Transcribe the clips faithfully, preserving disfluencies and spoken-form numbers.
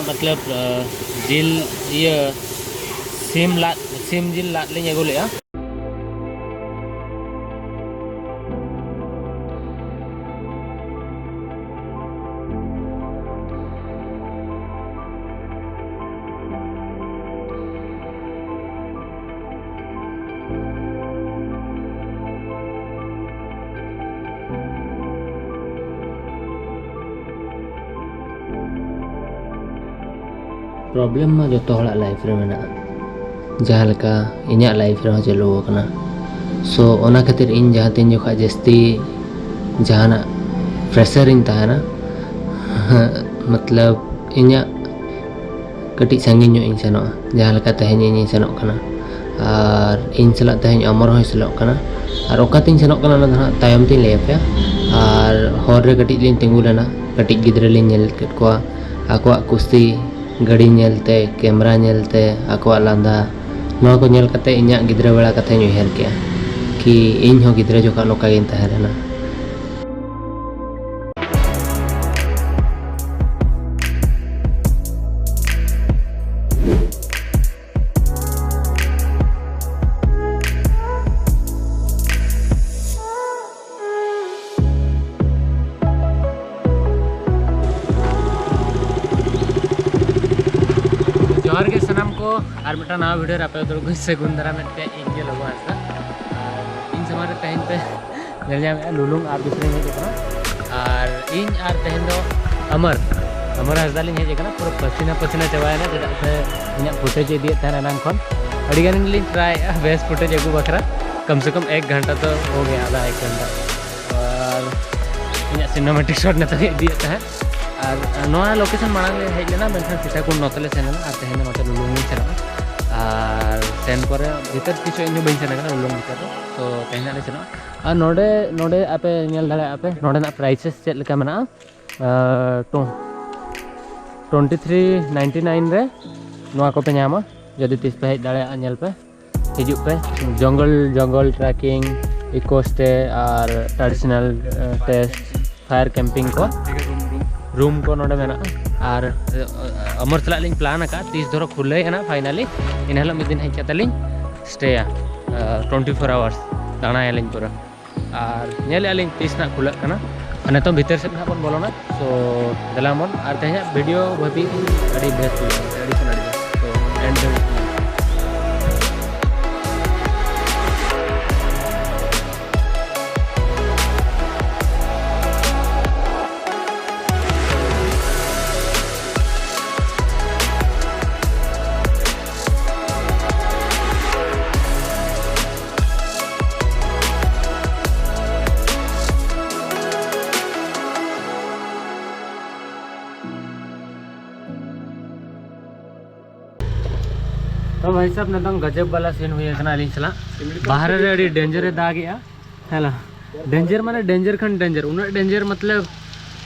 ᱢᱚᱛᱞᱚᱵ ᱡᱤᱞ, ᱤᱭᱟᱹ, ᱥᱤᱢ ᱞᱟᱫ, ᱥᱤᱢ ᱡᱤᱞ ᱞᱟᱫ ᱞᱤᱧ ᱟᱹᱜᱩ ᱞᱮᱫᱼᱟ᱾ ᱯᱨᱚᱵᱞᱮᱢ ᱢᱟ ᱡᱚᱛᱚ ᱦᱚᱲᱟᱜ ᱞᱟᱭᱤᱯᱷ ᱨᱮ ᱢᱮᱱᱟᱜᱼᱟ, ᱡᱟᱦᱟᱸ ᱞᱮᱠᱟ ᱤᱧᱟᱹᱜ ᱞᱟᱭᱤᱯᱷ ᱨᱮᱦᱚᱸ ᱪᱟᱹᱞᱩ ᱟᱠᱟᱱᱟ᱾ ᱥᱳ ᱚᱱᱟ ᱠᱷᱟᱹᱛᱤᱨ ᱤᱧ ᱡᱟᱦᱟᱸ ᱛᱤᱱ ᱡᱚᱠᱷᱟᱡ ᱡᱟᱹᱥᱛᱤ ᱡᱟᱦᱟᱱᱟᱜ ᱯᱨᱮᱥᱟᱨ ᱤᱧ ᱛᱟᱦᱮᱱᱟ, ᱢᱚᱛᱞᱚᱵ ᱤᱧᱟᱹᱜ ᱠᱟᱹᱴᱤᱡ ᱥᱟᱺᱜᱤᱧ ᱧᱚᱜ ᱤᱧ ᱥᱮᱱᱚᱜᱼᱟ, ᱡᱟᱦᱟᱸ ᱞᱮᱠᱟ ᱛᱮᱦᱮᱧ ᱤᱧᱤᱧ ᱥᱮᱱᱚᱜ ᱠᱟᱱᱟ᱾ ᱟᱨ ᱤᱧ ᱥᱟᱞᱟᱜ ᱛᱮᱦᱮᱧ ᱚᱢᱚᱨ ᱦᱚᱸᱭ ᱥᱮᱱᱚᱜ ᱠᱟᱱᱟ᱾ ᱟᱨ ᱚᱠᱟᱛᱤᱧ ᱥᱮᱱᱚᱜ ᱠᱟᱱᱟ, ᱚᱱᱟ ᱫᱚ ᱦᱟᱸᱜ ᱛᱟᱭᱚᱢ ᱛᱤᱧ ᱞᱟᱹᱭ ᱟᱯᱮᱭᱟ᱾ ᱟᱨ ᱦᱚᱨ ᱨᱮ ᱠᱟᱹᱴᱤᱡ ᱞᱤᱧ ᱛᱤᱸᱜᱩ ᱞᱮᱱᱟ, ᱠᱟᱹᱴᱤᱡ ᱜᱤᱫᱽᱨᱟᱹ ᱞᱤᱧ ᱧᱮᱞ ᱠᱮᱫ ᱠᱚᱣᱟ, ᱟᱠᱚᱣᱟᱜ ᱠᱩᱥᱤ, ᱜᱟᱹᱰᱤ ᱧᱮᱞᱛᱮ, ᱠᱮᱢᱨᱟ ᱧᱮᱞᱛᱮ, ᱟᱠᱚᱣᱟᱜ ᱞᱟᱸᱫᱟ, ᱱᱚᱣᱟ ᱠᱚ ᱧᱮᱞ ᱠᱟᱛᱮ ᱤᱧᱟᱹᱜ ᱜᱤᱫᱽᱨᱟᱹ ᱵᱮᱲᱟ ᱠᱟᱛᱷᱟᱧ ᱩᱭᱦᱟᱹᱨ ᱠᱮᱜᱼᱟ ᱠᱤ ᱤᱧ ᱦᱚᱸ ᱜᱤᱫᱽᱨᱟᱹ ᱡᱚᱠᱷᱚᱱ ᱱᱚᱝᱠᱟ ᱜᱤᱧ ᱛᱟᱦᱮᱸ ᱞᱮᱱᱟ᱾ ᱡᱚᱦᱟᱨ ᱜᱮ ᱥᱟᱱᱟᱢ ᱠᱚ, ᱟᱨ ᱢᱤᱫᱴᱟᱝ ᱱᱟᱣᱟ ᱵᱷᱤᱰᱤᱭᱳ ᱨᱮ ᱟᱯᱮ ᱡᱚᱛᱚ ᱠᱚ ᱥᱟᱹᱜᱩᱱ ᱫᱟᱨᱟᱢᱮᱫ ᱯᱮᱭᱟ᱾ ᱤᱧ ᱜᱮ ᱞᱚᱵᱚ ᱦᱟᱸᱥᱫᱟ, ᱟᱨ ᱤᱧ ᱥᱟᱢᱟᱝ ᱨᱮ ᱛᱮᱦᱮᱧ ᱯᱮ ᱧᱮᱞ ᱧᱟᱢᱮᱫᱼᱟ ᱞᱩᱞᱩᱝ ᱟᱨ ᱵᱤᱥᱱᱩᱧ ᱦᱮᱡ ᱟᱠᱟᱱᱟ᱾ ᱟᱨ ᱤᱧ ᱟᱨ ᱛᱮᱦᱮᱧ ᱫᱚ ᱟᱢᱟᱨ, ᱟᱢᱟᱨ ᱦᱟᱸᱥᱫᱟ ᱞᱤᱧ ᱦᱮᱡ ᱟᱠᱟᱱᱟ᱾ ᱯᱩᱨᱟᱹ ᱯᱟᱹᱥᱤᱱᱟ ᱯᱟᱹᱥᱤᱱᱟ ᱪᱟᱵᱟᱭᱮᱱᱟ, ᱪᱮᱫᱟᱜ ᱥᱮ ᱤᱧᱟᱹᱜ ᱯᱷᱩᱴᱮᱡᱽ ᱤᱫᱤᱭᱮᱫ ᱛᱟᱦᱮᱱᱟ ᱮᱱᱟᱝ ᱠᱷᱚᱱ᱾ ᱟᱹᱰᱤ ᱜᱟᱱ ᱞᱤᱧ ᱴᱨᱟᱭᱮᱫᱼᱟ ᱵᱮᱥ ᱯᱷᱩᱴᱮᱡᱽ ᱟᱹᱜᱩ ᱵᱟᱠᱷᱨᱟ, ᱠᱟᱢ ᱥᱮ ᱠᱟᱢ ᱮᱠ ᱜᱷᱚᱱᱴᱟ ᱛᱚ ᱦᱳ ᱜᱮᱭᱟ, ᱟᱫᱷᱟ ᱮᱠ ᱜᱷᱚᱱᱴᱟ᱾ ᱟᱨ ᱤᱧᱟᱹᱜ ᱥᱤᱱᱮᱢᱮᱴᱤᱠ ᱥᱚᱴ ᱱᱤᱛᱚᱜ ᱤᱧ ᱤᱫᱤᱭᱮᱫ ᱛᱟᱦᱮᱸᱫ᱾ ᱟᱨ ᱱᱚᱣᱟ ᱞᱳᱠᱮᱥᱚᱱ ᱢᱟᱲᱟᱝ ᱞᱮ ᱦᱮᱡ ᱞᱮᱱᱟ, ᱢᱮᱱᱠᱷᱟᱱ ᱥᱤᱛᱟᱠᱩᱱᱰ ᱱᱚᱛᱮ ᱞᱮ ᱥᱮᱱ ᱞᱮᱱᱟ, ᱟᱨ ᱛᱮᱦᱮᱧ ᱫᱚ ᱱᱚᱛᱮ ᱞᱩᱞᱩᱝ ᱞᱤᱧ ᱥᱮᱱᱚᱜᱼᱟ᱾ ᱟᱨ ᱥᱮᱱ ᱯᱚᱨᱮ ᱵᱷᱤᱛᱟᱹᱨ ᱠᱤᱪᱷᱩ ᱤᱧ ᱦᱚᱸ ᱵᱟᱹᱧ ᱥᱮᱱ ᱟᱠᱟᱱᱟ ᱞᱩᱞᱩᱝ ᱵᱷᱤᱛᱟᱹᱨ ᱫᱚ, ᱛᱚ ᱛᱮᱦᱮᱧ ᱦᱟᱸᱜ ᱞᱮ ᱥᱮᱱᱚᱜᱼᱟ᱾ ᱟᱨ ᱱᱚᱰᱮ, ᱱᱚᱰᱮ ᱟᱯᱮ ᱧᱮᱞ ᱫᱟᱲᱮᱭᱟᱜᱼᱟ ᱯᱮ ᱱᱚᱰᱮᱱᱟᱜ ᱯᱨᱟᱭᱥᱮᱥ ᱪᱮᱫ ᱞᱮᱠᱟ ᱢᱮᱱᱟᱜᱼᱟ᱾ Two twenty three ninety nine ᱨᱮ ᱱᱚᱣᱟ ᱠᱚᱯᱮ ᱧᱟᱢᱟ, ᱡᱩᱫᱤ ᱛᱤᱥ ᱯᱮ ᱦᱮᱡ ᱫᱟᱲᱮᱭᱟᱜᱼᱟ᱾ ᱧᱮᱞ ᱯᱮ, ᱦᱤᱡᱩᱜ ᱯᱮ᱾ ᱡᱚᱝᱜᱚᱞ, ᱡᱚᱝᱜᱚᱞ ᱴᱨᱮᱠᱤᱝ, ᱤᱠᱳ ᱥᱴᱮ ᱟᱨ ᱴᱨᱟᱰᱤᱥᱚᱱᱟᱞ ᱴᱮᱥᱴ, ᱯᱷᱟᱭᱟᱨ ᱠᱮᱢᱯᱤᱝ ᱠᱚ, ᱨᱩᱢ ᱠᱚ ᱱᱚᱰᱮ ᱢᱮᱱᱟᱜᱼᱟ᱾ ᱟᱨ ᱟᱢᱚᱨ ᱪᱟᱞᱟᱜ ᱞᱤᱧ ᱯᱞᱟᱱ ᱟᱠᱟᱫ, ᱛᱤᱥ ᱫᱷᱚᱨᱚ ᱠᱷᱩᱞᱟᱹᱭ ᱠᱟᱱᱟ ᱯᱷᱟᱭᱱᱟᱞᱤ, ᱤᱱᱟᱹ ᱦᱤᱞᱳᱜ ᱢᱤᱫ ᱫᱤᱱ ᱦᱮᱡ ᱠᱟᱛᱮ ᱞᱤᱧ ᱥᱴᱮᱭᱟ᱾ ᱴᱩᱭᱮᱱᱴᱤ ᱯᱷᱳᱨ ᱟᱣᱟᱨᱥ ᱫᱟᱬᱟᱭᱟᱞᱤᱧ ᱯᱩᱨᱟᱹ᱾ ᱟᱨ ᱧᱮᱞᱮᱫᱼᱟ ᱞᱤᱧ ᱛᱤᱥ ᱱᱟᱜ ᱠᱷᱩᱞᱟᱹᱜ ᱠᱟᱱᱟ᱾ ᱟᱨ ᱱᱤᱛᱚᱝ ᱵᱷᱤᱛᱟᱹᱨ ᱥᱮᱫ ᱱᱟᱦᱟᱜ ᱵᱚᱱ ᱵᱚᱞᱚᱱᱟ᱾ ᱛᱚ ᱫᱮᱞᱟ ᱵᱚᱱ, ᱟᱨ ᱛᱮᱦᱮᱧᱟᱜ ᱵᱷᱤᱰᱤᱭᱳ ᱵᱷᱟᱹᱵᱤ ᱟᱹᱰᱤ ᱵᱮᱥ ᱦᱩᱭᱩᱜᱼᱟ, ᱟᱹᱰᱤ ᱠᱷᱚᱱ ᱟᱹᱰᱤ ᱵᱮᱥ᱾ ᱛᱚ ᱮᱱᱰ ᱫᱷᱟᱹᱵᱤᱡ ᱧᱮᱞ᱾ ᱛᱚ ᱵᱷᱟᱭ ᱥᱟᱦᱵ, ᱱᱤᱛᱚᱝ ᱜᱟᱡᱟᱵ ᱵᱟᱞᱟ ᱥᱤᱱ ᱦᱩᱭ ᱟᱠᱟᱱᱟ ᱟᱹᱞᱤᱧ ᱥᱟᱞᱟᱜ᱾ ᱵᱟᱦᱨᱮ ᱨᱮ ᱟᱹᱰᱤ ᱰᱮᱧᱡᱟᱨ ᱮ ᱫᱟᱜᱮᱜᱼᱟ᱾ ᱦᱮᱸ, ᱰᱮᱧᱡᱟᱨ ᱢᱟᱱᱮ ᱰᱮᱧᱡᱟᱨ ᱠᱷᱟᱱ ᱰᱮᱧᱡᱟᱨ, ᱩᱱᱟᱹᱜ ᱰᱮᱧᱡᱟᱨ ᱢᱚᱛᱞᱚᱵ,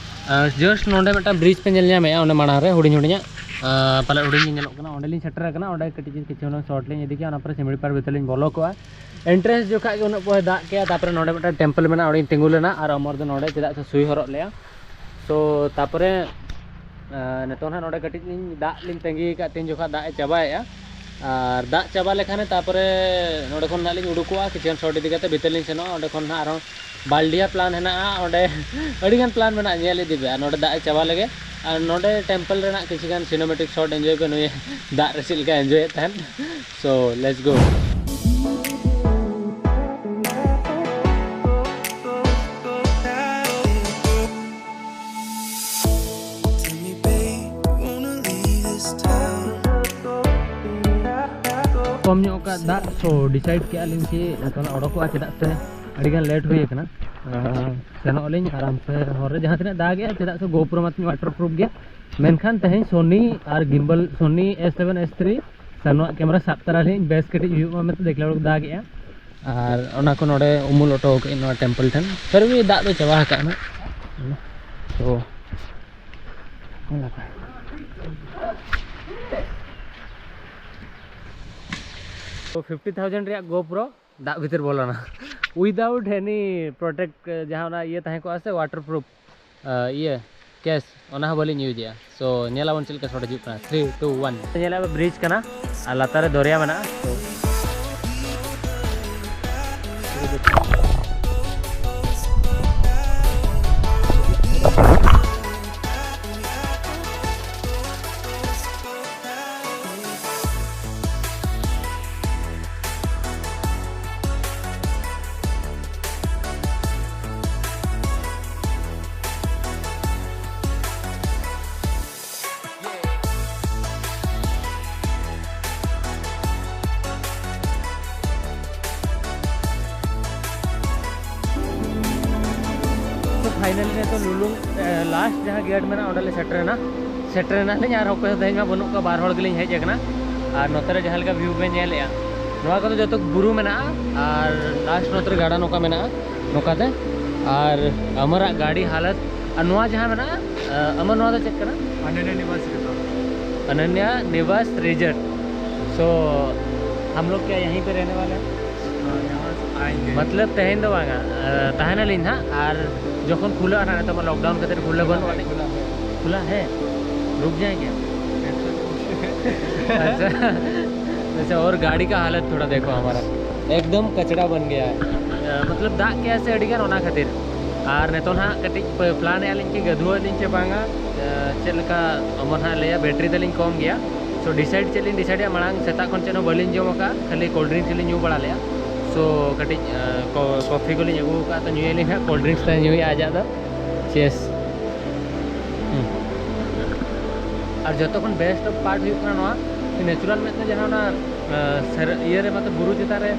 ᱡᱟᱥᱴ ᱱᱚᱰᱮ ᱢᱤᱫᱴᱟᱝ ᱵᱨᱤᱡᱽ ᱯᱮ ᱧᱮᱞ ᱧᱟᱢᱮᱜᱼᱟ ᱚᱸᱰᱮ ᱢᱟᱲᱟᱝ ᱨᱮ, ᱦᱩᱰᱤᱧ ᱦᱩᱰᱤᱧᱟᱜ, ᱟᱨ ᱯᱟᱞᱮ ᱦᱩᱰᱤᱧ ᱜᱮ ᱧᱮᱞᱚᱜ ᱠᱟᱱᱟ᱾ ᱚᱸᱰᱮ ᱞᱤᱧ ᱥᱮᱴᱮᱨ ᱟᱠᱟᱱᱟ, ᱚᱸᱰᱮ ᱠᱟᱹᱴᱤᱡ ᱠᱤᱪᱷᱩ ᱦᱩᱱᱟᱹᱝ ᱥᱚᱨᱴ ᱞᱤᱧ ᱤᱫᱤ ᱠᱮᱜᱼᱟ, ᱚᱱᱟ ᱯᱚᱨᱮ ᱥᱤᱢᱲᱤ ᱯᱟᱲ ᱵᱷᱤᱛᱟᱹᱨ ᱞᱤᱧ ᱵᱚᱞᱚ ᱠᱚᱜᱼᱟ᱾ ᱮᱱᱴᱨᱮᱱᱥ ᱡᱚᱠᱷᱟᱡ ᱜᱮ ᱩᱱᱟᱹᱜ ᱯᱚᱨᱮ ᱫᱟᱜ ᱠᱮᱜᱼᱟ, ᱛᱟᱨᱯᱚᱨᱮ ᱱᱚᱰᱮ ᱢᱤᱫᱴᱟᱝ ᱴᱮᱢᱯᱮᱞ ᱢᱮᱱᱟᱜᱼᱟ, ᱚᱸᱰᱮᱧ ᱛᱤᱸᱜᱩ ᱞᱮᱱᱟ, ᱟᱨ ᱚᱢᱚᱨ ᱫᱚ ᱱᱚᱰᱮ ᱪᱮᱫᱟᱜ ᱥᱮ ᱥᱩᱭ ᱦᱚᱨᱚᱜ ᱞᱮᱜᱼᱟ᱾ ᱛᱚ ᱛᱟᱨᱯᱚᱨᱮ, ᱟᱨ ᱱᱤᱛᱚᱝ ᱦᱟᱸᱜ ᱱᱚᱰᱮ ᱠᱟᱹᱴᱤᱡ ᱞᱤᱧ ᱫᱟᱜ ᱞᱤᱧ ᱛᱟᱺᱜᱤ ᱟᱠᱟᱫ, ᱛᱤᱱ ᱡᱚᱠᱷᱟᱡ ᱫᱟᱜ ᱮ ᱪᱟᱵᱟᱭᱮᱜᱼᱟ᱾ ᱟᱨ ᱫᱟᱜ ᱪᱟᱵᱟ ᱞᱮᱠᱷᱟᱱ ᱛᱟᱨᱯᱚᱨᱮ ᱱᱚᱰᱮ ᱠᱷᱚᱱ ᱦᱟᱸᱜ ᱞᱤᱧ ᱩᱰᱩᱠᱚᱜᱼᱟ, ᱠᱤᱪᱷᱩ ᱜᱟᱱ ᱥᱚᱨᱴ ᱤᱫᱤ ᱠᱟᱛᱮ ᱵᱷᱤᱛᱟᱹᱨ ᱞᱤᱧ ᱥᱮᱱᱚᱜᱼᱟ᱾ ᱚᱸᱰᱮ ᱠᱷᱚᱱ ᱦᱟᱸᱜ ᱟᱨᱦᱚᱸ ᱵᱟᱞᱰᱤᱦᱟ ᱯᱞᱟᱱ ᱦᱮᱱᱟᱜᱼᱟ, ᱚᱸᱰᱮ ᱟᱹᱰᱤ ᱜᱟᱱ ᱯᱞᱟᱱ ᱢᱮᱱᱟᱜᱼᱟ, ᱧᱮᱞ ᱤᱫᱤ ᱯᱮ᱾ ᱟᱨ ᱱᱚᱰᱮ ᱫᱟᱜ ᱮ ᱪᱟᱵᱟ ᱞᱮᱜᱮ, ᱟᱨ ᱱᱚᱰᱮ ᱴᱮᱢᱯᱮᱞ ᱨᱮᱱᱟᱜ ᱠᱤᱪᱷᱩ ᱜᱟᱱ ᱥᱤᱱᱮᱢᱮᱴᱤᱠ ᱥᱚᱨᱴ ᱮᱱᱡᱚᱭ ᱯᱮ, ᱱᱩᱭ ᱫᱟᱜ ᱨᱮ ᱪᱮᱫ ᱞᱮᱠᱟᱭ ᱮᱱᱡᱚᱭᱮᱫ ᱛᱟᱦᱮᱸᱫ᱾ So let's go. ᱠᱚᱢ ᱧᱚᱜ ᱟᱠᱟᱫ ᱫᱟᱜ, so decide ᱠᱮᱜᱼᱟ ᱞᱤᱧ ᱠᱤ ᱱᱤᱛᱚᱜ ᱚᱰᱚᱠᱚᱜᱼᱟ, ᱪᱮᱫᱟᱜ ᱥᱮ ᱟᱹᱰᱤ ᱜᱟᱱ ᱞᱮᱴ ᱦᱩᱭ ᱟᱠᱟᱱᱟ᱾ ᱟᱨ ᱥᱮᱱᱚᱜ ᱟᱹᱞᱤᱧ ᱟᱨᱟᱢ ᱥᱮ, ᱦᱚᱨ ᱨᱮ ᱡᱟᱦᱟᱸ ᱛᱤᱱᱟᱹᱜ ᱫᱟᱜᱮᱜᱼᱟ, ᱪᱮᱫᱟᱜ ᱥᱮ GoPro ᱢᱟᱛᱤᱧ waterproof ᱜᱮᱭᱟ, ᱢᱮᱱᱠᱷᱟᱱ ᱛᱮᱦᱮᱧ Sony ᱟᱨ gimbal, Sony A seven S three, ᱥᱟᱱᱩᱣᱟᱜ ᱠᱮᱢᱮᱨᱟ ᱥᱟᱵ ᱛᱟᱨᱟ ᱞᱤᱧ, ᱵᱮᱥ ᱠᱟᱹᱴᱤᱡ ᱦᱩᱭᱩᱜ ᱢᱟ ᱢᱮᱱᱛᱮ ᱫᱮᱠᱷᱞᱟ ᱵᱮᱲᱟ ᱫᱟᱜᱮᱜᱼᱟ᱾ ᱟᱨ ᱚᱱᱟ ᱠᱚ ᱱᱚᱰᱮ ᱩᱢᱩᱞ ᱦᱚᱴᱚ ᱠᱟᱜ ᱟᱹᱧ ᱱᱚᱣᱟ ᱴᱮᱢᱯᱮᱞ ᱴᱷᱮᱱ, ᱯᱷᱤᱨ ᱵᱷᱤ ᱫᱟᱜ ᱫᱚ ᱪᱟᱵᱟ ᱟᱠᱟᱱᱟ᱾ ᱛᱚ ᱛᱚ ᱯᱷᱤᱯᱴᱤ ᱛᱷᱟᱣᱡᱮᱱᱰ ᱨᱮᱭᱟᱜ GoPro ᱫᱟᱜ ᱵᱷᱤᱛᱤᱨ ᱵᱚᱞᱚᱱᱟ, without any protect, ᱡᱟᱦᱟᱸ ᱚᱱᱟ ᱤᱭᱟᱹ ᱛᱟᱦᱮᱸ ᱠᱚᱜᱼᱟ ᱥᱮ, waterproof, ᱤᱭᱟᱹ, ᱠᱮᱥ, ᱚᱱᱟ ᱦᱚᱸ ᱵᱟᱹᱞᱤᱧ ᱤᱭᱩᱡᱮᱜᱼᱟ᱾ ᱥᱳ ᱧᱮᱞᱟᱵᱚᱱ ᱪᱮᱫ ᱞᱮᱠᱟ ᱥᱚᱴ ᱦᱤᱡᱩᱜ ᱠᱟᱱᱟ᱾ Three, two, one. ᱧᱮᱞᱟ ᱵᱨᱤᱡᱽ ᱠᱟᱱᱟ ᱟᱨ ᱞᱟᱛᱟᱨ ᱨᱮ ᱫᱚᱨᱭᱟ ᱢᱮᱱᱟᱜᱼᱟ᱾ ᱛᱚ ᱯᱷᱟᱭᱱᱟᱞᱤ ᱱᱤᱛᱚᱜ ᱞᱩᱞᱩᱝ ᱞᱟᱥᱴ ᱡᱟᱦᱟᱸ ᱜᱮᱴ ᱢᱮᱱᱟᱜᱼᱟ, ᱚᱸᱰᱮ ᱞᱮ ᱥᱮᱴᱮᱨᱮᱱᱟ᱾ ᱥᱮᱴᱮᱨᱮᱱᱟᱞᱤᱧ ᱟᱨ ᱚᱠᱚᱭ ᱦᱚᱸ ᱛᱮᱦᱮᱧ ᱢᱟ ᱵᱟᱹᱱᱩᱜ ᱠᱚᱣᱟ, ᱵᱟᱨ ᱦᱚᱲ ᱜᱮᱞᱤᱧ ᱦᱮᱡ ᱟᱠᱟᱱᱟ᱾ ᱟᱨ ᱱᱚᱛᱮ ᱨᱮ ᱡᱟᱦᱟᱸ ᱞᱮᱠᱟ ᱵᱷᱤᱭᱩ ᱯᱮ ᱧᱮᱞᱮᱫᱼᱟ, ᱱᱚᱣᱟ ᱠᱚᱫᱚ ᱡᱚᱛᱚ ᱵᱩᱨᱩ ᱢᱮᱱᱟᱜᱼᱟ ᱟᱨ ᱞᱟᱥᱴ ᱱᱚᱛᱮ ᱨᱮ ᱜᱟᱰᱟ ᱱᱚᱝᱠᱟ ᱢᱮᱱᱟᱜᱼᱟ, ᱱᱚᱝᱠᱟᱛᱮ᱾ ᱟᱨ ᱟᱢᱟᱨᱟᱜ ᱜᱟᱹᱰᱤ ᱦᱟᱞᱚᱛ, ᱟᱨ ᱱᱚᱣᱟ ᱡᱟᱦᱟᱸ ᱢᱮᱱᱟᱜᱼᱟ, ᱟᱢᱟᱨ ᱱᱚᱣᱟ ᱫᱚ ᱪᱮᱫ ᱠᱟᱱᱟ? अनन्या निवास रिजॉर्ट। अनन्या निवास रिजॉर्ट। सो हम लोग क्या यहीं पे रहने वाले हैं? हाँ, यहाँ आएंगे। मतलब ᱛᱮᱦᱮᱧ ᱫᱚ ᱵᱟᱝᱟ, ᱛᱟᱦᱮᱱᱟᱞᱤᱧ ᱱᱟᱦᱟᱜ, ᱟᱨ ᱡᱚᱠᱷᱚᱱ ᱠᱷᱩᱞᱟᱹᱜᱼᱟ ᱱᱟᱦᱟᱜ, ᱱᱤᱛᱚᱜ ᱢᱟ ᱞᱚᱠᱰᱟᱣᱩᱱ ᱠᱷᱟᱹᱛᱤᱨ ᱠᱷᱩᱞᱟᱹ ᱵᱟᱹᱱᱩᱜ ᱟᱹᱱᱤᱡ᱾ ᱠᱷᱩᱞᱟ ᱦᱮ᱾ ᱠᱷᱩᱞᱟ ᱦᱮ? ᱨᱩᱠ ᱡᱟᱭᱮᱸᱜᱮ? ᱟᱪᱪᱷᱟ᱾ ᱟᱪᱪᱷᱟ, ᱚᱨ ᱜᱟᱹᱰᱤ ᱠᱟ ᱦᱟᱞᱚᱛ ᱛᱷᱚᱲᱟ ᱫᱮᱠᱷᱳ ᱦᱟᱢᱟᱨᱟ, ᱮᱠᱫᱚᱢ ᱠᱟᱪᱲᱟ ᱵᱟᱱ ᱜᱮᱭᱟ ᱦᱮ᱾ ᱢᱚᱛᱞᱚᱵ ᱫᱟᱜ ᱠᱮᱜᱼᱟ ᱥᱮ ᱟᱹᱰᱤ ᱜᱟᱱ, ᱚᱱᱟ ᱠᱷᱟᱹᱛᱤᱨ᱾ ᱟᱨ ᱱᱤᱛᱚᱜ ᱱᱟᱦᱟᱜ ᱠᱟᱹᱴᱤᱡ ᱯᱞᱟᱱ ᱮᱜᱼᱟ ᱞᱤᱧ ᱠᱤ ᱜᱟᱹᱫᱷᱩᱣᱟᱹᱜ ᱟᱹᱞᱤᱧ ᱪᱮ ᱵᱟᱝᱟ᱾ ᱪᱮᱫ ᱞᱮᱠᱟ ᱟᱢᱟᱨ ᱱᱟᱦᱟᱜ ᱞᱟᱹᱭᱟ, ᱵᱮᱴᱨᱤ ᱛᱟᱹᱞᱤᱧ ᱠᱚᱢ ᱜᱮᱭᱟ᱾ ᱥᱳ ᱰᱤᱥᱟᱭᱤᱰ ᱪᱮᱫ ᱞᱤᱧ ᱰᱤᱥᱟᱭᱤᱰᱟ, ᱢᱟᱲᱟᱝ ᱥᱮᱛᱟᱜ ᱠᱷᱚᱱ ᱪᱮᱫ ᱦᱚᱸ ᱵᱟᱹᱞᱤᱧ ᱡᱚᱢ ᱟᱠᱟᱫᱼᱟ, ᱠᱷᱟᱹᱞᱤ ᱠᱳᱞᱰ ᱰᱨᱤᱝᱠᱥ ᱜᱮᱞᱤᱧ ᱧᱩ ᱵᱟᱲᱟ ᱞᱮᱜᱼᱟ᱾ ᱥᱳ ᱠᱟᱹᱴᱤᱡ ᱠᱚᱯᱷᱤ ᱠᱚᱞᱤᱧ ᱟᱹᱜᱩ ᱟᱠᱟᱫᱼᱟ, ᱛᱚ ᱧᱩᱭᱟᱞᱤᱧ ᱦᱟᱸᱜ, ᱠᱳᱞᱰ ᱰᱨᱤᱝᱠᱥ ᱛᱟᱦᱮᱸ ᱧᱩᱭᱟ ᱟᱡᱟᱜ ᱫᱚ᱾ ᱪᱮᱥ᱾ ᱟᱨ ᱡᱚᱛᱚ ᱠᱷᱚᱱ ᱵᱮᱥᱴ ᱯᱟᱨᱴ ᱦᱩᱭᱩᱜ ᱠᱟᱱᱟ ᱱᱚᱣᱟ, ᱱᱮᱪᱩᱨᱟᱞ ᱢᱮᱫ ᱛᱮ ᱡᱟᱦᱟᱸ ᱚᱱᱟ ᱤᱭᱟᱹ ᱨᱮ, ᱢᱚᱛᱞᱚᱵ ᱵᱩᱨᱩ ᱪᱮᱛᱟᱱ ᱨᱮ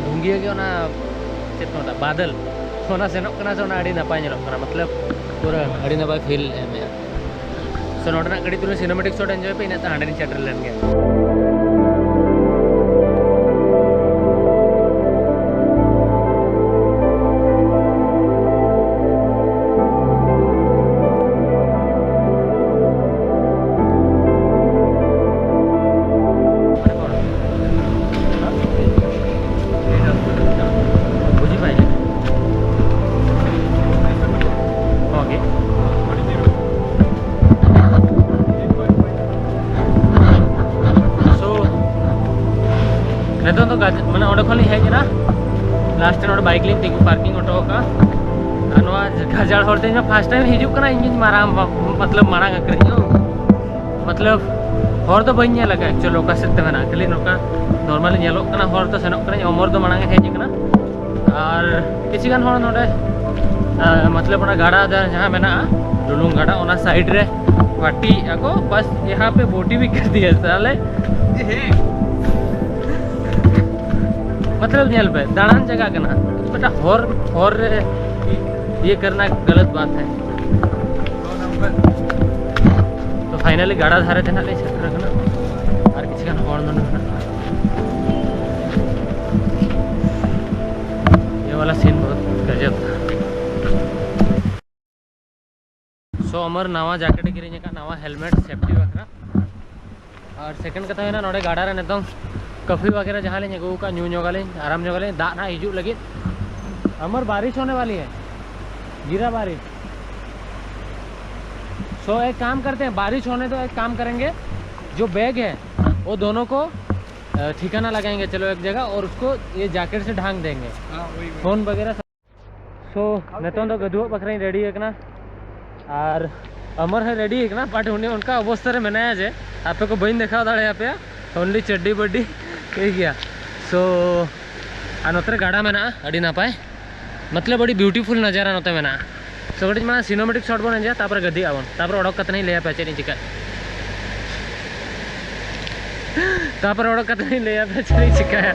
ᱫᱷᱩᱸᱜᱤᱭᱟᱹ ᱜᱮ ᱚᱱᱟ ᱪᱮᱫ ᱠᱚ ᱢᱮᱛᱟᱜᱼᱟ, ᱵᱟᱫᱚᱞ, ᱚᱱᱟ ᱥᱮᱱᱚᱜ ᱠᱟᱱᱟ ᱥᱮ, ᱚᱱᱟ ᱟᱹᱰᱤ ᱱᱟᱯᱟᱭ ᱧᱮᱞᱚᱜ ᱠᱟᱱᱟ᱾ ᱢᱚᱛᱞᱚᱵ ᱯᱩᱨᱟᱹ ᱟᱹᱰᱤ ᱱᱟᱯᱟᱭ ᱯᱷᱤᱞ ᱮᱢᱮᱜᱼᱟ᱾ ᱥᱮ ᱱᱚᱰᱮᱱᱟᱜ ᱠᱟᱹᱴᱤᱡ ᱛᱩᱞᱩᱡ ᱥᱤᱱᱮᱢᱮᱴᱤᱠ ᱥᱚᱴ ᱮᱱᱡᱚᱭ ᱯᱮ, ᱤᱱᱟᱹᱜ ᱛᱮ ᱦᱟᱸᱰᱮ ᱞᱤᱧ ᱥᱮᱴᱮᱨ ᱞᱮᱱ ᱜᱮ᱾ বুজি পাইলে? অ'কে। ᱢᱟᱱᱮ ᱚᱸᱰᱮ ᱠᱷᱚᱱ ᱞᱤᱧ ᱦᱮᱡ ᱮᱱᱟ, ᱞᱟᱥᱴ ᱨᱮ ᱱᱚᱰᱮ ᱵᱟᱭᱤᱠ ᱞᱤᱧ ᱛᱤᱸᱜᱩ ᱯᱟᱨᱠᱤᱝ ᱦᱚᱴᱚ ᱠᱟᱜᱼᱟ᱾ ᱟᱨ ᱱᱚᱣᱟ ᱜᱟᱡᱟᱲ ᱦᱚᱨ ᱛᱮ ᱤᱧ ᱢᱟ ᱯᱷᱟᱥᱴ ᱴᱟᱭᱤᱢ ᱦᱤᱡᱩᱜ ᱠᱟᱱᱟ, ᱤᱧ ᱜᱤᱧ ᱢᱟᱨᱟᱝ ᱢᱚᱛᱞᱚᱵ ᱢᱟᱲᱟᱝ ᱟᱹᱠᱷᱨᱤᱧ᱾ ᱢᱚᱛᱞᱚᱵ ᱦᱚᱨ ᱫᱚ ᱵᱟᱹᱧ ᱧᱮᱞ ᱟᱠᱟᱫᱼᱟ ᱮᱠᱪᱩᱭᱮᱞ ᱚᱠᱟ ᱥᱮᱫ ᱛᱮ ᱢᱮᱱᱟᱜᱼᱟ, ᱠᱷᱟᱹᱞᱤ ᱱᱚᱝᱠᱟ ᱱᱚᱨᱢᱟᱞᱤ ᱧᱮᱞᱚᱜ ᱠᱟᱱᱟ ᱦᱚᱨ ᱛᱮ ᱥᱮᱱᱚᱜ ᱠᱟᱹᱱᱟᱹᱧ᱾ ᱚᱢᱚᱨ ᱫᱚ ᱢᱟᱲᱟᱝ ᱮ ᱦᱮᱡ ᱟᱠᱟᱱᱟ᱾ ᱟᱨ ᱠᱤᱪᱷᱩ ᱜᱟᱱ ᱦᱚᱲ ᱱᱚᱰᱮ ᱟᱨ ᱢᱚᱛᱞᱚᱵ ᱚᱱᱟ ᱜᱟᱰᱟ ᱫᱟ-, ᱡᱟᱦᱟᱸ ᱢᱮᱱᱟᱜᱼᱟ ᱰᱩᱞᱩᱝ ᱜᱟᱰᱟ, ᱚᱱᱟ ᱥᱟᱭᱤᱰ ᱨᱮ ᱯᱟᱴᱤ ᱟᱠᱚ, ᱵᱟᱥ ᱭᱟᱦᱟᱸ ᱯᱮ ᱵᱳᱴᱤ ᱵᱷᱤ ᱠᱟᱨ ᱫᱤᱭᱟ ᱥᱟᱞᱮ᱾ ᱢᱚᱛᱞᱚᱵ ᱧᱮᱞ ᱯᱮ, ᱫᱟᱬᱟᱱ ᱡᱟᱭᱜᱟ ᱠᱟᱱᱟ, ᱢᱤᱫᱴᱟᱝ ᱦᱚᱨ, ᱦᱚᱨ ᱨᱮ ᱤᱭᱟᱹ ᱠᱟᱨᱱᱟ ᱜᱟᱞᱟᱛ ᱵᱟᱛ ᱦᱟᱭ᱾ ᱛᱚ ᱯᱷᱟᱭᱱᱟᱞᱤ ᱜᱟᱰᱟ ᱫᱷᱟᱨᱮ ᱛᱮ ᱱᱟᱜ ᱞᱮ ᱥᱮᱴᱮᱨ ᱟᱠᱟᱱᱟ᱾ ᱟᱨ ᱠᱤᱪᱷᱩ ᱜᱟᱱ ᱦᱚᱲ ᱱᱚᱰᱮ ᱢᱮᱱᱟᱜ ᱠᱚᱣᱟ᱾ ᱭᱮ ᱣᱟᱞᱟ ᱥᱤᱱ ᱵᱚᱦᱩᱛ ᱜᱟᱡᱟᱵ ᱛᱷᱟ᱾ ᱥᱚ ᱟᱢᱟᱨ ᱱᱟᱣᱟ ᱡᱟᱠᱮᱴ ᱮ ᱠᱤᱨᱤᱧ ᱟᱠᱟᱫ, ᱱᱟᱣᱟ ᱦᱮᱞᱢᱮᱴ ᱥᱮᱯᱴᱤ ᱵᱟᱠᱷᱨᱟ᱾ ᱟᱨ ᱥᱮᱠᱮᱱᱰ ᱠᱟᱛᱷᱟ ᱦᱩᱭᱱᱟ, ᱱᱚᱰᱮ ᱜᱟᱰᱟ ᱨᱮ ᱱᱤᱛᱚᱝ ᱠᱟᱯᱷᱤ ᱵᱟᱜᱮᱨᱟ ᱡᱟᱦᱟᱸ ᱞᱤᱧ ᱟᱹᱜᱩ ᱟᱠᱟᱫ, ᱧᱩ ᱧᱚᱜᱟᱞᱤᱧ, ᱟᱨᱟᱢ ᱧᱚᱜᱟᱞᱤᱧ, ᱫᱟᱜ ᱱᱟᱦᱟᱜ ᱦᱤᱡᱩᱜ ᱞᱟᱹᱜᱤᱫ᱾ ᱟᱢᱟᱨ ᱵᱟᱨᱤᱥ ᱦᱳᱱᱮ ᱣᱟᱞᱤ ᱦᱟᱭ, ᱜᱤᱨᱟ ᱵᱟᱨᱤᱥ᱾ ᱥᱚ ᱮᱠ ᱠᱟᱢ ᱠᱟᱨᱛᱮ ᱦᱟᱭ, ᱵᱟᱨᱤᱥ ᱦᱳᱱᱮ ᱫᱚ ᱮᱠ ᱠᱟᱢ ᱠᱟᱨᱮᱸᱜᱮ, ᱡᱳ ᱵᱮᱜᱽ ᱦᱟᱭ ᱣᱳ ᱫᱳᱱᱳ ᱠᱳ ᱴᱷᱤᱠᱟᱱᱟ ᱞᱟᱜᱟᱭᱮᱸᱜᱮ, ᱪᱚᱞᱳ ᱮᱠ ᱡᱟᱭᱜᱟ, ᱚᱨ ᱩᱥᱠᱳ ᱭᱮ ᱡᱟᱠᱮᱴ ᱥᱮ ᱰᱷᱟᱝ ᱫᱮᱸᱜᱮ, ᱯᱷᱳᱱ ᱵᱟᱜᱮᱨᱟ᱾ ᱥᱳ ᱱᱤᱛᱚᱝ ᱫᱚ ᱜᱟᱹᱫᱩᱣᱟᱹᱜ ᱵᱟᱠᱷᱨᱟᱧ ᱨᱮᱰᱤ ᱟᱠᱟᱱᱟ᱾ ᱟᱨ ᱟᱢᱟᱨ ᱦᱚᱸᱭ ᱨᱮᱰᱤ ᱟᱠᱟᱱᱟ, ᱵᱟᱴ ᱩᱱᱤ ᱚᱱᱠᱟ ᱚᱵᱚᱥᱛᱟ ᱨᱮ ᱢᱮᱱᱟᱭᱟ ᱡᱮ ᱟᱯᱮ ᱠᱚ ᱵᱟᱹᱧ ᱫᱮᱠᱷᱟᱣ ᱫᱟᱲᱮᱭᱟᱯᱮᱭᱟ, ᱚᱱᱞᱤ ᱪᱟᱰᱰᱤ ᱵᱟᱰᱰᱤ᱾ ᱴᱷᱤᱠ ᱜᱮᱭᱟ᱾ ᱥᱳ ᱟᱨ ᱱᱚᱛᱮ ᱨᱮ ᱜᱟᱰᱟ ᱢᱮᱱᱟᱜᱼᱟ, ᱟᱹᱰᱤ ᱱᱟᱯᱟᱭ, ᱢᱚᱛᱞᱚᱵ ᱟᱹᱰᱤ ᱵᱤᱭᱩᱴᱤᱯᱷᱩᱞ ᱱᱟᱡᱟᱨᱟ ᱱᱚᱛᱮ ᱢᱮᱱᱟᱜᱼᱟ᱾ ᱥᱳ ᱠᱟᱹᱴᱤᱡ ᱢᱟᱲᱟᱝ ᱥᱤᱱᱮᱢᱮᱴᱤᱠ ᱥᱚᱴ ᱵᱚᱱ ᱮᱱᱡᱚᱭᱟ, ᱛᱟᱨᱯᱚᱨᱮ ᱜᱟᱹᱫᱤᱜ ᱟᱵᱚᱱ, ᱛᱟᱨᱯᱚᱨᱮ ᱚᱰᱚᱠ ᱠᱟᱛᱮ ᱤᱧ ᱞᱟᱹᱭᱟᱯᱮᱭᱟ ᱪᱮᱫ ᱤᱧ ᱪᱤᱠᱟᱹᱜ᱾ ᱛᱟᱨᱯᱚᱨᱮ ᱚᱰᱚᱠ ᱠᱟᱛᱮ ᱤᱧ ᱞᱟᱹᱭᱟᱯᱮᱭᱟ ᱪᱮᱫ ᱤᱧ ᱪᱤᱠᱟᱹᱭᱟ᱾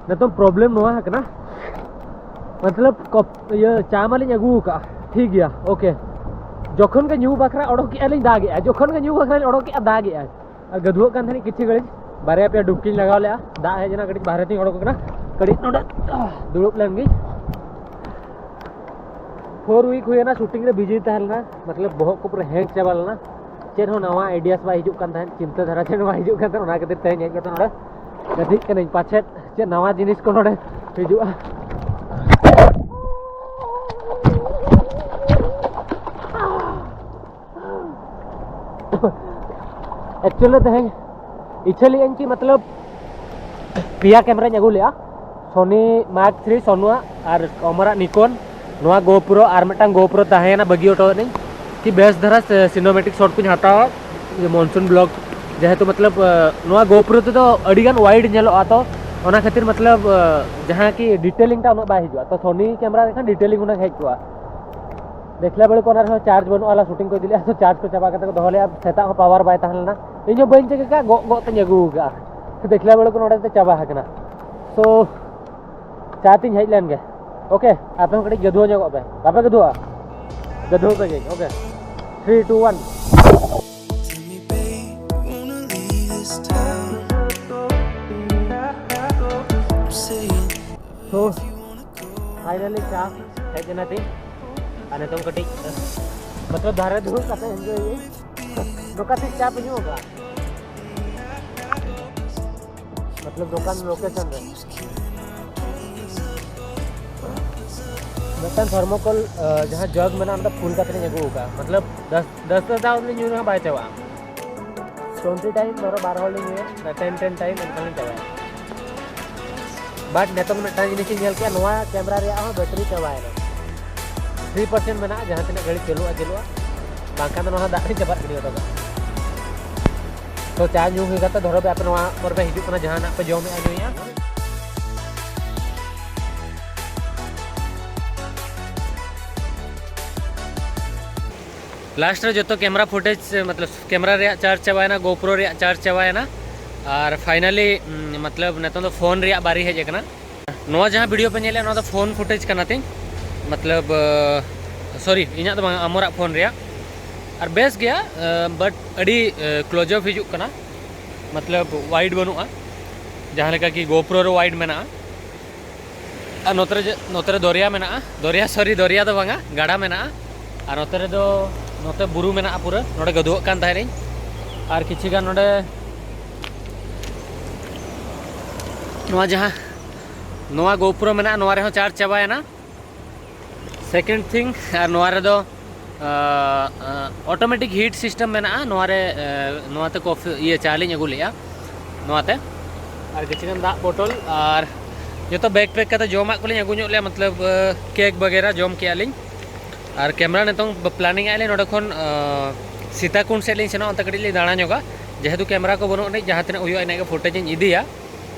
ᱱᱤᱛᱚᱝ ᱯᱨᱚᱵᱞᱮᱢ ᱱᱚᱣᱟ ᱠᱟᱱᱟ, ᱢᱚᱛᱞᱚᱵ ᱠᱚᱯ-, ᱤᱭᱟᱹ, ᱪᱟ ᱢᱟᱞᱤᱧ ᱟᱹᱜᱩ ᱟᱠᱟᱫᱼᱟ, ᱴᱷᱤᱠ ᱜᱮᱭᱟ, ᱳᱠᱮ᱾ ᱡᱚᱠᱷᱚᱱ ᱜᱮ ᱧᱩ ᱵᱟᱠᱷᱨᱟ ᱚᱰᱚᱠ ᱠᱮᱜᱼᱟ ᱞᱤᱧ, ᱫᱟᱜᱮᱜᱼᱟᱭ᱾ ᱡᱚᱠᱷᱚᱱ ᱜᱮ ᱧᱩ ᱵᱟᱠᱷᱨᱟᱧ ᱚᱰᱚᱠ ᱠᱮᱜᱼᱟ, ᱫᱟᱜᱮᱜᱼᱟᱭ᱾ ᱟᱨ ᱜᱟᱹᱫᱩᱣᱟᱹᱜ ᱠᱟᱱ ᱛᱟᱦᱮᱱᱤᱧ ᱠᱤᱪᱷᱩ ᱜᱷᱟᱹᱲᱤᱡ, ᱵᱟᱨᱭᱟ ᱯᱮᱭᱟ ᱰᱩᱵᱠᱤᱧ ᱞᱟᱜᱟᱣ ᱞᱮᱜᱼᱟ, ᱫᱟᱜ ᱦᱮᱡ ᱮᱱᱟ, ᱠᱟᱹᱴᱤᱡ ᱵᱟᱦᱨᱮ ᱛᱤᱧ ᱚᱰᱚᱠ ᱟᱠᱟᱱᱟ, ᱠᱟᱹᱴᱤᱡ ᱱᱚᱰᱮ ᱫᱩᱲᱩᱵ ᱞᱮᱱ ᱜᱤᱧ᱾ ᱯᱷᱳᱨ ᱣᱤᱠ ᱦᱩᱭᱮᱱᱟ ᱥᱩᱴᱤᱝ ᱨᱮ ᱵᱤᱡᱤ ᱛᱟᱦᱮᱸ ᱞᱮᱱᱟ, ᱢᱚᱛᱞᱚᱵ ᱵᱚᱦᱚᱜ ᱠᱚ ᱯᱩᱨᱟᱹ ᱦᱮᱝ ᱪᱟᱵᱟ ᱞᱮᱱᱟ, ᱪᱮᱫ ᱦᱚᱸ ᱱᱟᱣᱟ ᱟᱭᱰᱤᱭᱟᱥ ᱵᱟᱭ ᱦᱤᱡᱩᱜ ᱠᱟᱱ ᱛᱟᱦᱮᱸᱫ, ᱪᱤᱱᱛᱟᱹ ᱫᱷᱟᱨᱟ ᱪᱮᱫ ᱦᱚᱸ ᱵᱟᱭ ᱦᱤᱡᱩᱜ ᱠᱟᱱ ᱛᱟᱦᱮᱸᱫ, ᱚᱱᱟ ᱠᱷᱟᱹᱛᱤᱨ ᱛᱮᱦᱮᱧ ᱦᱮᱡ ᱠᱟᱛᱮ ᱱᱚᱰᱮ ᱜᱟᱹᱛᱤᱡ ᱠᱟᱹᱱᱟᱹᱧ, ᱯᱟᱪᱮᱫ ᱪᱮᱫ ᱱᱟᱣᱟ ᱡᱤᱱᱤᱥ ᱠᱚ ᱱᱚᱰᱮ ᱦᱤᱡᱩᱜᱼᱟ᱾ ᱮᱠᱪᱩᱭᱮᱞᱤ ᱛᱮᱦᱮᱧ ᱤᱪᱪᱷᱟᱹ ᱞᱮᱫᱟᱹᱧ ᱠᱤ ᱢᱚᱛᱞᱚᱵ ᱯᱮᱭᱟ ᱠᱮᱢᱮᱨᱟᱧ ᱟᱹᱜᱩ ᱞᱮᱜᱼᱟ, ᱥᱳᱱᱤ ᱢᱟᱨᱠ ᱛᱷᱨᱤ ᱥᱳᱱᱩᱣᱟᱜ ᱟᱨ ᱚᱢᱚᱨᱟᱜ ᱱᱤᱠᱚᱱ, ᱱᱚᱣᱟ ᱜᱳᱯᱨᱳ ᱟᱨ ᱢᱤᱫᱴᱟᱝ ᱜᱳᱯᱨᱳ ᱛᱟᱦᱮᱸᱭᱮᱱᱟ, ᱵᱟᱹᱜᱤ ᱦᱚᱴᱚ ᱟᱹᱫᱤᱧ ᱠᱤ ᱵᱮᱥ ᱫᱷᱟᱨᱟ ᱥᱤᱱᱮᱢᱮᱴᱤᱠ ᱥᱚᱴ ᱠᱚᱧ ᱦᱟᱛᱟᱣᱟ ᱢᱚᱱᱥᱩᱱ ᱵᱞᱚᱜ, ᱡᱮᱦᱮᱛᱩ ᱢᱚᱛᱞᱚᱵ ᱱᱚᱣᱟ ᱜᱳᱯᱨᱳ ᱛᱮᱫᱚ ᱟᱹᱰᱤᱜᱟᱱ ᱣᱟᱭᱤᱰ ᱧᱮᱞᱚᱜᱼᱟ, ᱛᱚ ᱚᱱᱟ ᱠᱷᱟᱹᱛᱤᱨ ᱢᱚᱛᱞᱚᱵ ᱡᱟᱦᱟᱸ ᱠᱤ ᱰᱤᱴᱮᱞᱤᱝ ᱴᱟ ᱩᱱᱟᱹᱜ ᱵᱟᱭ ᱦᱤᱡᱩᱜᱼᱟ, ᱛᱚ ᱥᱳᱱᱤ ᱠᱮᱢᱮᱨᱟ ᱞᱮᱠᱷᱟᱱ ᱰᱤᱴᱮᱞᱤᱝ ᱩᱱᱟᱹᱜ ᱦᱮᱡ ᱠᱚᱜᱼᱟ᱾ ᱫᱮᱠᱷᱞᱟ ᱵᱮᱲᱠᱩ ᱚᱱᱟ ᱨᱮᱦᱚᱸ ᱪᱟᱨᱡᱽ ᱵᱟᱹᱱᱩᱜᱼᱟ, ᱟᱞᱮ ᱥᱩᱴᱤᱝ ᱠᱚ ᱤᱫᱤ ᱞᱮᱫᱼᱟ, ᱛᱚ ᱪᱟᱨᱡᱽ ᱠᱚ ᱪᱟᱵᱟ ᱠᱟᱛᱮ ᱠᱚ ᱫᱚᱦᱚ ᱞᱮᱫᱼᱟ, ᱥᱮᱛᱟᱜ ᱦᱚᱸ ᱯᱟᱣᱟᱨ ᱵᱟᱭ ᱛᱟᱦᱮᱸ ᱞᱮᱱᱟ, ᱤᱧ ᱦᱚᱸ ᱵᱟᱹᱧ ᱪᱤᱠᱟᱹ ᱠᱟᱜᱼᱟ, ᱜᱚᱜ ᱜᱚᱜ ᱛᱮᱧ ᱟᱹᱜᱩ ᱟᱠᱟᱫᱼᱟ᱾ ᱫᱮᱠᱷᱞᱟ ᱵᱮᱲᱠᱩ ᱱᱚᱰᱮ ᱛᱮ ᱪᱟᱵᱟ ᱟᱠᱟᱱᱟ᱾ ᱥᱳ ᱪᱟ ᱛᱤᱧ ᱦᱮᱡ ᱞᱮᱱ ᱜᱮ᱾ ᱳᱠᱮ, ᱟᱯᱮ ᱦᱚᱸ ᱠᱟᱹᱴᱤᱡ ᱜᱟᱹᱫᱷᱩᱣᱟᱹ ᱧᱚᱜᱚᱜ ᱯᱮ, ᱵᱟᱯᱮ ᱜᱟᱹᱫᱷᱩᱣᱟ? ᱜᱟᱹᱫᱷᱩᱣ ᱯᱮ ᱜᱮ᱾ Okay, three two one. ᱛᱚ ᱯᱷᱟᱭᱱᱟᱞᱤ ᱪᱟ ᱦᱮᱡ ᱮᱱᱟ ᱛᱤᱧ, ᱟᱨ ᱱᱤᱛᱚᱝ ᱠᱟᱹᱴᱤᱡ ᱢᱚᱛᱞᱚᱵ ᱫᱷᱟᱨᱮ ᱫᱩᱲᱩᱵ ᱠᱟᱛᱮ ᱮᱱᱡᱚᱭ ᱦᱩᱭᱩᱜ᱾ ᱱᱚᱝᱠᱟ ᱛᱮ ᱪᱟ ᱯᱮ ᱧᱩ ᱟᱠᱟᱫᱟ? ᱢᱚᱛᱞᱚᱵ ᱫᱚᱠᱟᱱ ᱞᱳᱠᱮᱥᱚᱱ ᱨᱮ᱾ ᱢᱤᱫᱴᱟᱝ ᱛᱷᱟᱨᱢᱳᱠᱚᱞ ᱡᱟᱦᱟᱸ ᱡᱟᱜᱽ ᱢᱮᱱᱟᱜᱼᱟ, ᱚᱱᱟ ᱫᱚ ᱯᱷᱩᱞ ᱠᱟᱛᱮ ᱞᱤᱧ ᱟᱹᱜᱩ ᱟᱠᱟᱫᱼᱟ᱾ ᱢᱚᱛᱞᱚᱵ ᱫᱚᱥ ᱫᱚᱥ ᱫᱷᱟᱣ ᱞᱤᱧ ᱧᱩ ᱨᱮᱦᱚᱸ ᱵᱟᱭ ᱪᱟᱵᱟᱜᱼᱟ᱾ ᱴᱩᱭᱮᱱᱴᱤ ᱴᱟᱭᱤᱢ ᱫᱷᱚᱨᱚ ᱵᱟᱨ ᱦᱚᱲ ᱞᱤᱧ ᱧᱩᱭᱟ, ᱴᱮᱱ ᱴᱮᱱ ᱴᱟᱭᱤᱢ ᱚᱱᱠᱟ ᱞᱤᱧ ᱪᱟᱵᱟᱭᱟ᱾ ᱵᱟᱴ ᱱᱤᱛᱚᱝ ᱢᱤᱫᱴᱟᱝ ᱡᱤᱱᱤᱥ ᱤᱧ ᱧᱮᱞ ᱠᱮᱜᱼᱟ, ᱱᱚᱣᱟ ᱠᱮᱢᱮᱨᱟ ᱨᱮᱭᱟᱜ ᱦᱚᱸ ᱵᱮᱴᱟᱨᱤ ᱪᱟᱵᱟᱭᱮᱱᱟ, ᱛᱷᱨᱤ ᱯᱟᱨᱥᱮᱱᱴ ᱢᱮᱱᱟᱜᱼᱟ, ᱡᱟᱦᱟᱸ ᱛᱤᱱᱟᱹᱜ ᱜᱷᱟᱹᱲᱤᱡ ᱪᱟᱹᱞᱩᱜᱼᱟ ᱪᱟᱹᱞᱩᱜᱼᱟ, ᱵᱟᱝᱠᱷᱟᱱ ᱫᱚ ᱱᱚᱣᱟ ᱫᱟᱜ ᱨᱮ ᱪᱟᱵᱟᱜ ᱜᱤᱰᱤ ᱦᱚᱴᱚ ᱠᱟᱜᱼᱟ᱾ ᱛᱚ ᱪᱟ ᱧᱩ ᱦᱩᱭ ᱠᱟᱛᱮ ᱫᱷᱚᱨᱚ ᱟᱯᱮ ᱱᱚᱣᱟ ᱯᱚᱨ ᱯᱮ ᱦᱤᱡᱩᱜ ᱠᱟᱱᱟ, ᱡᱟᱦᱟᱱᱟᱜ ᱯᱮ ᱡᱚᱢᱮᱜᱼᱟ ᱧᱩᱭᱮᱜᱼᱟ᱾ ᱞᱟᱥᱴ ᱨᱮ ᱡᱚᱛᱚ ᱠᱮᱢᱮᱨᱟ ᱯᱷᱩᱴᱮᱡᱽ, ᱢᱚᱛᱞᱚᱵ ᱠᱮᱢᱮᱨᱟ ᱨᱮᱭᱟᱜ ᱪᱟᱨᱡᱽ ᱪᱟᱵᱟᱭᱮᱱᱟ, ᱜᱳᱯᱨᱳ ᱨᱮᱭᱟᱜ ᱪᱟᱨᱡᱽ ᱪᱟᱵᱟᱭᱮᱱᱟ, ᱟᱨ ᱯᱷᱟᱭᱱᱟᱞᱤ ᱢᱚᱛᱞᱚᱵ ᱱᱤᱛᱚᱝ ᱫᱚ ᱯᱷᱳᱱ ᱨᱮᱭᱟᱜ ᱵᱟᱨᱤ ᱦᱮᱡ ᱟᱠᱟᱱᱟ᱾ ᱱᱚᱣᱟ ᱡᱟᱦᱟᱸ ᱵᱷᱤᱰᱤᱭᱳ ᱯᱮ ᱧᱮᱞᱮᱫ, ᱱᱚᱣᱟ ᱫᱚ ᱯᱷᱳᱱ ᱯᱷᱩᱴᱮᱡᱽ ᱠᱟᱱᱟ ᱛᱤᱧ, ᱢᱚᱛᱞᱚᱵ ᱥᱚᱨᱤ, ᱤᱧᱟᱹᱜ ᱫᱚ ᱵᱟᱝ, ᱟᱢᱚᱨᱟᱜ ᱯᱷᱳᱱ ᱨᱮᱭᱟᱜ᱾ ᱟᱨ ᱵᱮᱥ ᱜᱮᱭᱟ, ᱵᱟᱴ ᱟᱹᱰᱤ ᱠᱞᱳᱡ ᱟᱯ ᱦᱤᱡᱩᱜ ᱠᱟᱱᱟ, ᱢᱚᱛᱞᱚᱵ ᱣᱟᱭᱤᱰ ᱵᱟᱹᱱᱩᱜᱼᱟ, ᱡᱟᱦᱟᱸ ᱞᱮᱠᱟ ᱠᱤ ᱜᱳᱯᱨᱳ ᱨᱮ ᱣᱟᱭᱤᱰ ᱢᱮᱱᱟᱜᱼᱟ᱾ ᱟᱨ ᱱᱚᱛᱮ ᱨᱮ ᱡᱮ, ᱱᱚᱛᱮ ᱨᱮ ᱫᱚᱨᱭᱟ ᱢᱮᱱᱟᱜᱼᱟ, ᱫᱚᱨᱭᱟ, ᱥᱚᱨᱤ, ᱫᱚᱨᱭᱟ ᱫᱚ ᱵᱟᱝᱟ, ᱜᱟᱰᱟ ᱢᱮᱱᱟᱜᱼᱟ᱾ ᱟᱨ ᱱᱚᱛᱮ ᱨᱮᱫᱚ, ᱱᱚᱛᱮ ᱵᱩᱨᱩ ᱢᱮᱱᱟᱜᱼᱟ ᱯᱩᱨᱟᱹ, ᱱᱚᱰᱮ ᱜᱟᱹᱫᱩᱣᱟᱹᱜ ᱠᱟᱱ ᱛᱟᱦᱮᱱᱤᱧ᱾ ᱟᱨ ᱠᱤᱪᱷᱩ ᱜᱟᱱ ᱱᱚᱰᱮ ᱱᱚᱣᱟ ᱡᱟᱦᱟᱸ, ᱱᱚᱣᱟ ᱜᱳᱯᱨᱳ ᱢᱮᱱᱟᱜᱼᱟ, ᱱᱚᱣᱟ ᱨᱮᱦᱚᱸ ᱪᱟᱨᱡᱽ ᱪᱟᱵᱟᱭᱮᱱᱟ᱾ ᱥᱮᱠᱮᱱᱰ ᱛᱷᱤᱝ, ᱟᱨ ᱱᱚᱣᱟ ᱨᱮᱫᱚ ᱚᱴᱳᱢᱮᱴᱤᱠ ᱦᱤᱴ ᱥᱤᱥᱴᱮᱢ ᱢᱮᱱᱟᱜᱼᱟ᱾ ᱱᱚᱣᱟ ᱨᱮ, ᱟᱸ, ᱱᱚᱣᱟᱛᱮ ᱠᱚᱯᱷᱤ, ᱤᱭᱟᱹ, ᱪᱟ ᱞᱤᱧ ᱟᱹᱜᱩ ᱞᱮᱜᱼᱟ ᱱᱚᱣᱟᱛᱮ᱾ ᱟᱨ ᱠᱤᱪᱷᱩ ᱜᱟᱱ ᱫᱟᱜ ᱵᱚᱴᱚᱞ, ᱟᱨ ᱡᱚᱛᱚ ᱵᱮᱜᱽ ᱯᱮᱠ ᱠᱟᱛᱮ ᱡᱚᱢᱟᱜ ᱠᱚᱞᱤᱧ ᱟᱹᱜᱩ ᱧᱚᱜ ᱞᱮᱜᱼᱟ, ᱢᱚᱛᱞᱚᱵ, ᱟᱸ, ᱠᱮᱠ ᱵᱟᱜᱮᱨᱟ ᱡᱚᱢ ᱠᱮᱜᱼᱟ ᱞᱤᱧ᱾ ᱟᱨ ᱠᱮᱢᱨᱟ ᱱᱤᱛᱚᱝ ᱯᱞᱟᱱᱤᱝ ᱮᱜᱼᱟ ᱞᱤᱧ ᱱᱚᱸᱰᱮ ᱠᱷᱚᱱ, ᱟᱸ, ᱥᱤᱛᱟᱠᱩᱱᱰ ᱥᱮᱫ ᱞᱤᱧ ᱥᱮᱱᱚᱜᱼᱟ, ᱚᱱᱛᱮ ᱠᱟᱹᱴᱤᱡ ᱞᱤᱧ ᱫᱟᱬᱟ ᱧᱚᱜᱟ᱾ ᱡᱮᱦᱮᱛᱩ ᱠᱮᱢᱨᱟ ᱠᱚ ᱵᱟᱹᱱᱩᱜ ᱟᱹᱱᱤᱡ, ᱡᱟᱦᱟᱸ ᱛᱤᱱᱟᱹᱜ ᱦᱩᱭᱩᱜᱼᱟ ᱤᱱᱟᱹᱜ ᱜᱮ ᱯᱷᱩᱴᱮᱡᱽ ᱤᱧ ᱤᱫᱤᱭᱟ᱾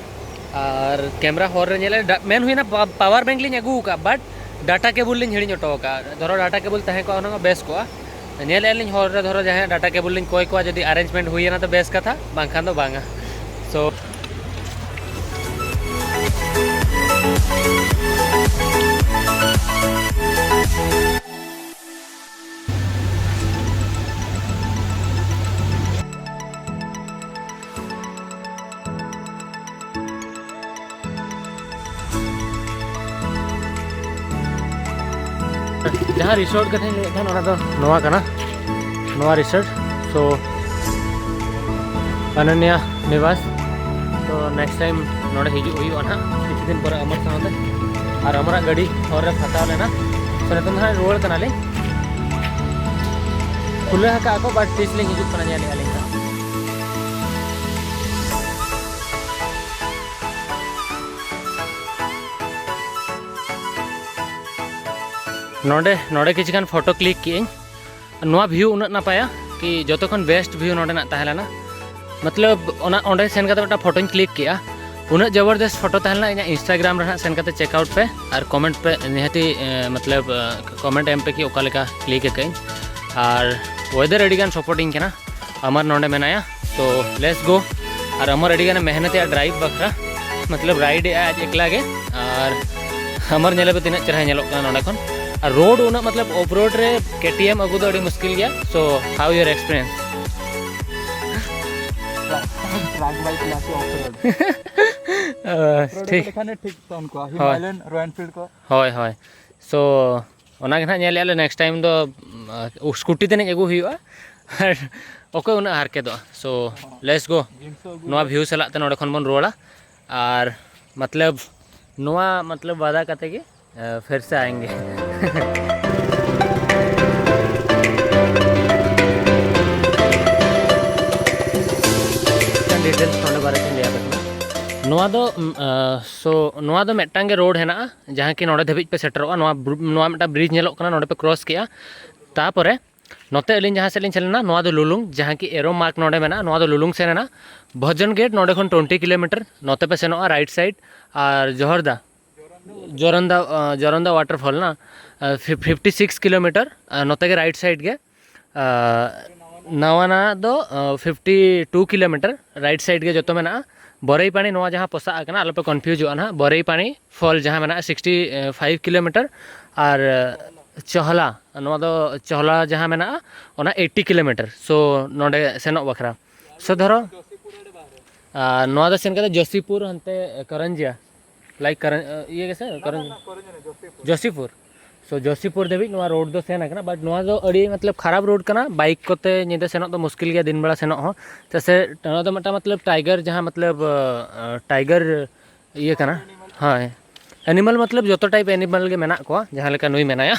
ᱟᱨ ᱠᱮᱢᱨᱟ ᱦᱚᱨ ᱨᱮ ᱧᱮᱞ ᱮᱫ ᱰᱟ-, ᱢᱮᱱ ᱦᱩᱭᱱᱟ ᱯᱟ-, ᱯᱟᱣᱟᱨ ᱵᱮᱝᱠ ᱞᱤᱧ ᱟᱹᱜᱩ ᱟᱠᱟᱫᱼᱟ, ᱵᱟᱴ ᱰᱟᱴᱟ ᱠᱮᱵᱚᱞ ᱞᱤᱧ ᱦᱤᱲᱤᱧ ᱦᱚᱴᱚ ᱟᱠᱟᱫᱼᱟ᱾ ᱫᱷᱚᱨᱚ ᱰᱟᱴᱟ ᱠᱮᱵᱚᱞ ᱛᱟᱦᱮᱸ ᱠᱚᱜᱼᱟ, ᱦᱩᱱᱟᱹᱝ ᱵᱮᱥ ᱠᱚᱜᱼᱟ᱾ ᱧᱮᱞ ᱮᱫᱼᱟ ᱞᱤᱧ ᱦᱚᱨ ᱨᱮ, ᱫᱷᱚᱨᱚ ᱡᱟᱦᱟᱸᱭᱟᱜ ᱰᱟᱴᱟ ᱠᱮᱵᱚᱞ ᱞᱤᱧ ᱠᱚᱭ ᱠᱚᱣᱟ, ᱡᱩᱫᱤ ᱟᱨᱮᱧᱡᱽᱢᱮᱱᱴ ᱦᱩᱭᱮᱱᱟ ᱛᱚ ᱵᱮᱥ ᱠᱟᱛᱷᱟ, ᱵᱟᱝᱠᱷᱟᱱ ᱫᱚ ᱵᱟᱝᱟ᱾ ᱥᱳ ᱡᱟᱦᱟᱸ ᱨᱤᱥᱚᱨᱴ ᱠᱟᱛᱷᱟᱧ ᱞᱟᱹᱭᱮᱫ ᱛᱟᱦᱮᱸᱱ, ᱚᱱᱟ ᱫᱚ ᱱᱚᱣᱟ ᱠᱟᱱᱟ, ᱱᱚᱣᱟ ᱨᱤᱥᱚᱨᱴ᱾ ᱛᱚ ᱚᱱᱚᱱᱭᱟ ᱱᱤᱵᱟᱥ᱾ ᱛᱚ ᱱᱮᱠᱥᱴ ᱴᱟᱭᱤᱢ ᱱᱚᱰᱮ ᱦᱤᱡᱩᱜ ᱦᱩᱭᱩᱜᱼᱟ ᱱᱟᱦᱟᱜ ᱠᱤᱪᱷᱩ ᱫᱤᱱ ᱯᱚᱨᱮ ᱟᱢᱟᱨ ᱥᱟᱶᱛᱮ᱾ ᱟᱨ ᱟᱢᱟᱨᱟᱜ ᱜᱟᱹᱰᱤ ᱦᱚᱨ ᱨᱮ ᱯᱷᱟᱸᱥᱟᱣ ᱞᱮᱱᱟ᱾ ᱛᱚ ᱱᱤᱛᱚᱝ ᱫᱚ ᱦᱟᱸᱜ ᱨᱩᱣᱟᱹᱲ ᱠᱟᱱᱟᱞᱤᱧ᱾ ᱠᱷᱩᱞᱟᱹ ᱟᱠᱟᱫ ᱠᱚ, but ᱛᱤᱥ ᱞᱤᱧ ᱦᱤᱡᱩᱜ ᱠᱟᱱᱟ ᱧᱮᱞᱮᱫᱼᱟ ᱞᱤᱧ ᱦᱟᱸᱜ᱾ ᱱᱚᱰᱮ, ᱱᱚᱰᱮ ᱠᱤᱪᱷᱩ ᱜᱟᱱ ᱯᱷᱳᱴᱳ ᱠᱞᱤᱠ ᱠᱮᱜᱼᱟᱹᱧ᱾ ᱱᱚᱣᱟ ᱵᱷᱤᱭᱩ ᱩᱱᱟᱹᱜ ᱱᱟᱯᱟᱭᱟ ᱠᱤ ᱡᱚᱛᱚ ᱠᱷᱚᱱ ᱵᱮᱥᱴ ᱵᱷᱤᱭᱩ ᱱᱚᱰᱮᱱᱟᱜ ᱛᱟᱦᱮᱸ ᱞᱮᱱᱟ᱾ ᱢᱚᱛᱞᱚᱵ ᱚᱱᱟ, ᱚᱸᱰᱮ ᱥᱮᱱ ᱠᱟᱛᱮ ᱢᱤᱫᱴᱟᱝ ᱯᱷᱳᱴᱳᱧ ᱠᱞᱤᱠ ᱠᱮᱜᱼᱟ, ᱩᱱᱟᱹᱜ ᱡᱚᱵᱚᱨᱫᱚᱥ ᱯᱷᱳᱴᱳ ᱛᱟᱦᱮᱸ ᱞᱮᱱᱟ᱾ ᱤᱧᱟᱹᱜ ᱤᱱᱥᱴᱟᱜᱨᱟᱢ ᱨᱮ ᱦᱟᱸᱜ ᱥᱮᱱ ᱠᱟᱛᱮ ᱪᱮᱠ ᱟᱣᱩᱴ ᱯᱮ ᱟᱨ ᱠᱚᱢᱮᱱᱴ ᱯᱮ, ᱱᱤᱦᱟᱹᱛᱤ, ᱮ, ᱢᱚᱛᱞᱚᱵ, ᱮ, ᱠᱚᱢᱮᱱᱴ ᱮᱢ ᱯᱮ ᱠᱤ ᱚᱠᱟ ᱞᱮᱠᱟ ᱠᱞᱤᱠ ᱟᱠᱟᱫᱟᱹᱧ᱾ ᱟᱨ ᱣᱮᱫᱟᱨ ᱟᱹᱰᱤ ᱜᱟᱱ ᱥᱟᱯᱳᱨᱴᱤᱧ ᱠᱟᱱᱟ᱾ ᱟᱢᱟᱨ ᱱᱚᱰᱮ ᱢᱮᱱᱟᱭᱟ, ᱛᱚ let's go᱾ ᱟᱨ ᱟᱢᱟᱨ ᱟᱹᱰᱤ ᱜᱟᱱᱮ ᱢᱮᱦᱱᱚᱛᱮᱜᱼᱟ ᱰᱨᱟᱭᱤᱵᱷ ᱵᱟᱠᱷᱨᱟ, ᱢᱚᱛᱞᱚᱵ ᱨᱟᱭᱤᱰ ᱮᱜᱼᱟ ᱟᱡ ᱮᱠᱞᱟ ᱜᱮ᱾ ᱟᱨ ᱟᱢᱟᱨ ᱧᱮᱞᱮ ᱯᱮ ᱛᱤᱱᱟᱹᱜ ᱪᱮᱦᱨᱟ ᱧᱮᱞᱚᱜ ᱠᱟᱱᱟ ᱱᱚᱰᱮ ᱠᱷᱚᱱ᱾ ᱟᱨ ᱨᱳᱰ ᱩᱱᱟᱹᱜ ᱢᱚᱛᱞᱚᱵ ᱚᱯᱷ ᱨᱳᱰ ᱨᱮ ᱠᱮᱴᱤᱮᱢ ᱟᱹᱜᱩ ᱫᱚ ᱟᱹᱰᱤ ᱢᱩᱥᱠᱤᱞ ᱜᱮᱭᱟ᱾ So how your experience? Truck bike class of road. Road ᱴᱷᱤᱠ᱾ ᱞᱮᱠᱷᱟᱱ ᱴᱷᱤᱠ ᱛᱟᱦᱮᱱ ᱠᱚ, ᱦᱳᱭ᱾ ᱦᱤᱢᱟᱞᱚᱭᱟᱱ ᱨᱚᱭᱟᱞ ᱮᱱᱯᱷᱤᱞᱰ ᱠᱚ᱾ ᱦᱳᱭ ᱦᱳᱭ᱾ So ᱚᱱᱟ ᱜᱮ ᱱᱟᱦᱟᱜ ᱧᱮᱞᱮᱫᱼᱟ ᱞᱮ, ᱱᱮᱠᱥᱴ ᱴᱟᱭᱤᱢ ᱫᱚ ᱩᱢ, ᱥᱠᱩᱴᱤ ᱛᱮ ᱱᱤᱡ ᱟᱹᱜᱩ ᱦᱩᱭᱩᱜᱼᱟ᱾ ᱟᱨ ᱚᱠᱚᱭ ᱩᱱᱟᱹᱜ ᱦᱟᱨᱠᱮᱛᱚᱜᱼᱟ᱾ So let's go᱾ ᱡᱤᱱᱤᱥ ᱠᱚ ᱟᱹᱜᱩ ᱱᱚᱣᱟ ᱵᱷᱤᱭᱩ ᱥᱟᱞᱟᱜ ᱛᱮ ᱱᱚᱰᱮ ᱠᱷᱚᱱ ᱵᱚᱱ ᱨᱩᱣᱟᱹᱲᱟ᱾ ᱟᱨ ᱢᱚᱛᱞᱚᱵ ᱱᱚᱣᱟ ᱢᱚᱛᱞᱚᱵ ᱣᱟᱫᱟ ᱠᱟᱛᱮ ᱜᱮ ᱮ, ᱯᱷᱤᱨ ᱥᱮ ᱟᱭᱮᱸᱜᱮ᱾ ᱰᱤᱴᱮᱞᱥ ᱱᱚᱰᱮ ᱵᱟᱨᱮ ᱛᱮᱧ ᱞᱟᱹᱭ ᱟᱯᱮ ᱠᱟᱱᱟ᱾ ᱱᱚᱣᱟ ᱫᱚ ᱩᱢ, ᱟ, so ᱱᱚᱣᱟ ᱫᱚ ᱢᱤᱫᱴᱟᱝ ᱜᱮ ᱨᱳᱰ ᱦᱮᱱᱟᱜᱼᱟ, ᱡᱟᱦᱟᱸ ᱠᱤ ᱱᱚᱰᱮ ᱫᱷᱟᱹᱵᱤᱡ ᱯᱮ ᱥᱮᱴᱮᱨᱚᱜᱼᱟ᱾ ᱱᱚᱣᱟ ᱵᱨᱩ- ᱱᱚᱣᱟ ᱢᱤᱫᱴᱟᱝ ᱵᱨᱤᱡᱽ ᱧᱮᱞᱚᱜ ᱠᱟᱱᱟ, ᱱᱚᱰᱮ ᱯᱮ ᱠᱨᱚᱥ ᱠᱮᱜᱼᱟ᱾ ᱛᱟᱯᱚᱨᱮ ᱱᱚᱛᱮ ᱟᱹᱞᱤᱧ ᱡᱟᱦᱟᱸ ᱥᱮᱫ ᱞᱤᱧ ᱥᱮᱱ ᱞᱮᱱᱟ, ᱱᱚᱣᱟ ᱫᱚ ᱞᱩᱞᱩᱝ, ᱡᱟᱦᱟᱸ ᱠᱤ ᱮᱨᱳ ᱢᱟᱨᱠ ᱱᱚᱰᱮ ᱢᱮᱱᱟᱜᱼᱟ, ᱱᱚᱣᱟ ᱫᱚ ᱞᱩᱞᱩᱝ ᱥᱮᱱ ᱮᱱᱟ᱾ ᱵᱷᱚᱡᱚᱱ ᱜᱮᱴ ᱱᱚᱰᱮ ᱠᱷᱚᱱ ᱴᱩᱭᱮᱱᱴᱤ ᱠᱤᱞᱳᱢᱤᱴᱟᱨ, ᱱᱚᱛᱮ ᱯᱮ ᱥᱮᱱᱚᱜᱼᱟ ᱨᱟᱭᱤᱴ ᱥᱟᱭᱤᱰ᱾ ᱟᱨ ᱡᱚᱦᱚᱨᱫᱟ, ᱡᱚᱨᱚᱱᱫᱟ, ᱟ, ᱡᱚᱨᱚᱱᱫᱟ ᱣᱟᱴᱟᱨᱯᱷᱚᱞ ᱱᱟ, ᱟ, ᱯᱷᱤ- ᱯᱷᱤᱯᱴᱤ ᱥᱤᱠᱥ ᱠᱤᱞᱳᱢᱤᱴᱟᱨ, ᱟ, ᱱᱚᱛᱮ ᱜᱮ ᱨᱟᱭᱤᱴ ᱥᱟᱭᱤᱰ ᱜᱮ᱾ ᱟ, ᱱᱟᱣᱟᱱᱟᱜ ᱫᱚ, ᱟ, fifty two kilometre, right side ᱜᱮ ᱡᱚᱛᱚ ᱢᱮᱱᱟᱜᱼᱟ᱾ ᱵᱚᱨᱮᱭ ᱯᱟᱱᱤ ᱱᱚᱣᱟ ᱡᱟᱦᱟᱸ ᱯᱚᱥᱟᱜ ᱟᱠᱟᱱᱟ, ᱟᱞᱚᱯᱮ ᱠᱚᱱᱯᱷᱤᱭᱩᱡᱚᱜᱼᱟ ᱱᱟᱦᱟᱜ᱾ ᱵᱚᱨᱮᱭ ᱯᱟᱱᱤ ᱯᱷᱚᱞ ᱡᱟᱦᱟᱸ ᱢᱮᱱᱟᱜᱼᱟ, ᱥᱤᱠᱥᱴᱤ ᱯᱷᱟᱭᱤᱵᱷ ᱠᱤᱞᱳᱢᱤᱴᱟᱨ, ᱟᱨ ᱪᱚᱦᱞᱟ, ᱱᱚᱣᱟ ᱫᱚ ᱪᱚᱦᱞᱟ ᱡᱟᱦᱟᱸ ᱢᱮᱱᱟᱜᱼᱟ, ᱚᱱᱟ ᱮᱭᱤᱴᱴᱤ ᱠᱤᱞᱳᱢᱤᱴᱟᱨ᱾ So ᱱᱚᱰᱮ ᱥᱮᱱᱚᱜ ᱵᱟᱠᱷᱨᱟ᱾ So ᱫᱷᱚᱨᱚ, ᱟᱨ ᱱᱚᱣᱟ ᱫᱚ ᱥᱮᱱ ᱠᱟᱛᱮ ᱡᱳᱥᱤᱯᱩᱨ ᱦᱟᱱᱛᱮ ᱠᱚᱨᱚᱧᱡᱤᱭᱟ, ᱞᱟᱭᱤᱠ ᱠᱚᱨᱚᱧ-, ᱤᱭᱟᱹ ᱜᱮᱥᱮ ᱠᱚᱨᱚᱧ-, ᱡᱳᱥᱤᱯᱩᱨ᱾ So ᱡᱳᱥᱤᱯᱩᱨ ᱫᱷᱟᱹᱵᱤᱡ ᱱᱚᱣᱟ ᱨᱳᱰ ᱫᱚ ᱥᱮᱱ ᱟᱠᱟᱱᱟ, but ᱱᱚᱣᱟ ᱫᱚ ᱟᱹᱰᱤ ᱢᱚᱛᱞᱚᱵ ᱠᱷᱟᱨᱟᱯ ᱨᱳᱰ ᱠᱟᱱᱟ, ᱵᱟᱭᱤᱠ ᱠᱚᱛᱮ ᱧᱤᱫᱟᱹ ᱥᱮᱱᱚᱜ ᱫᱚ ᱢᱩᱥᱠᱤᱞ ᱜᱮᱭᱟ, ᱫᱤᱱ ᱵᱮᱲᱟ ᱥᱮᱱᱚᱜ ᱦᱚᱸ᱾ ᱪᱮᱫᱟᱜ ᱥᱮ ᱱᱚᱣᱟ ᱫᱚ ᱢᱤᱫᱴᱟᱝ ᱢᱚᱛᱞᱚᱵ ᱴᱟᱭᱜᱟᱨ ᱡᱟᱦᱟᱸ ᱢᱚᱛᱞᱚᱵ, ᱟ, ᱴᱟᱭᱜᱟᱨ ᱤᱭᱟᱹ ᱠᱟᱱᱟ᱾ ᱦᱳᱭ, ᱮᱱᱤᱢᱟᱞ ᱢᱚᱛᱞᱚᱵ ᱡᱚᱛᱚ ᱴᱟᱭᱤᱯ ᱮᱱᱤᱢᱟᱞ ᱜᱮ ᱢᱮᱱᱟᱜ ᱠᱚᱣᱟ, ᱡᱟᱦᱟᱸ ᱞᱮᱠᱟ ᱱᱩᱭ ᱢᱮᱱᱟᱭᱟ᱾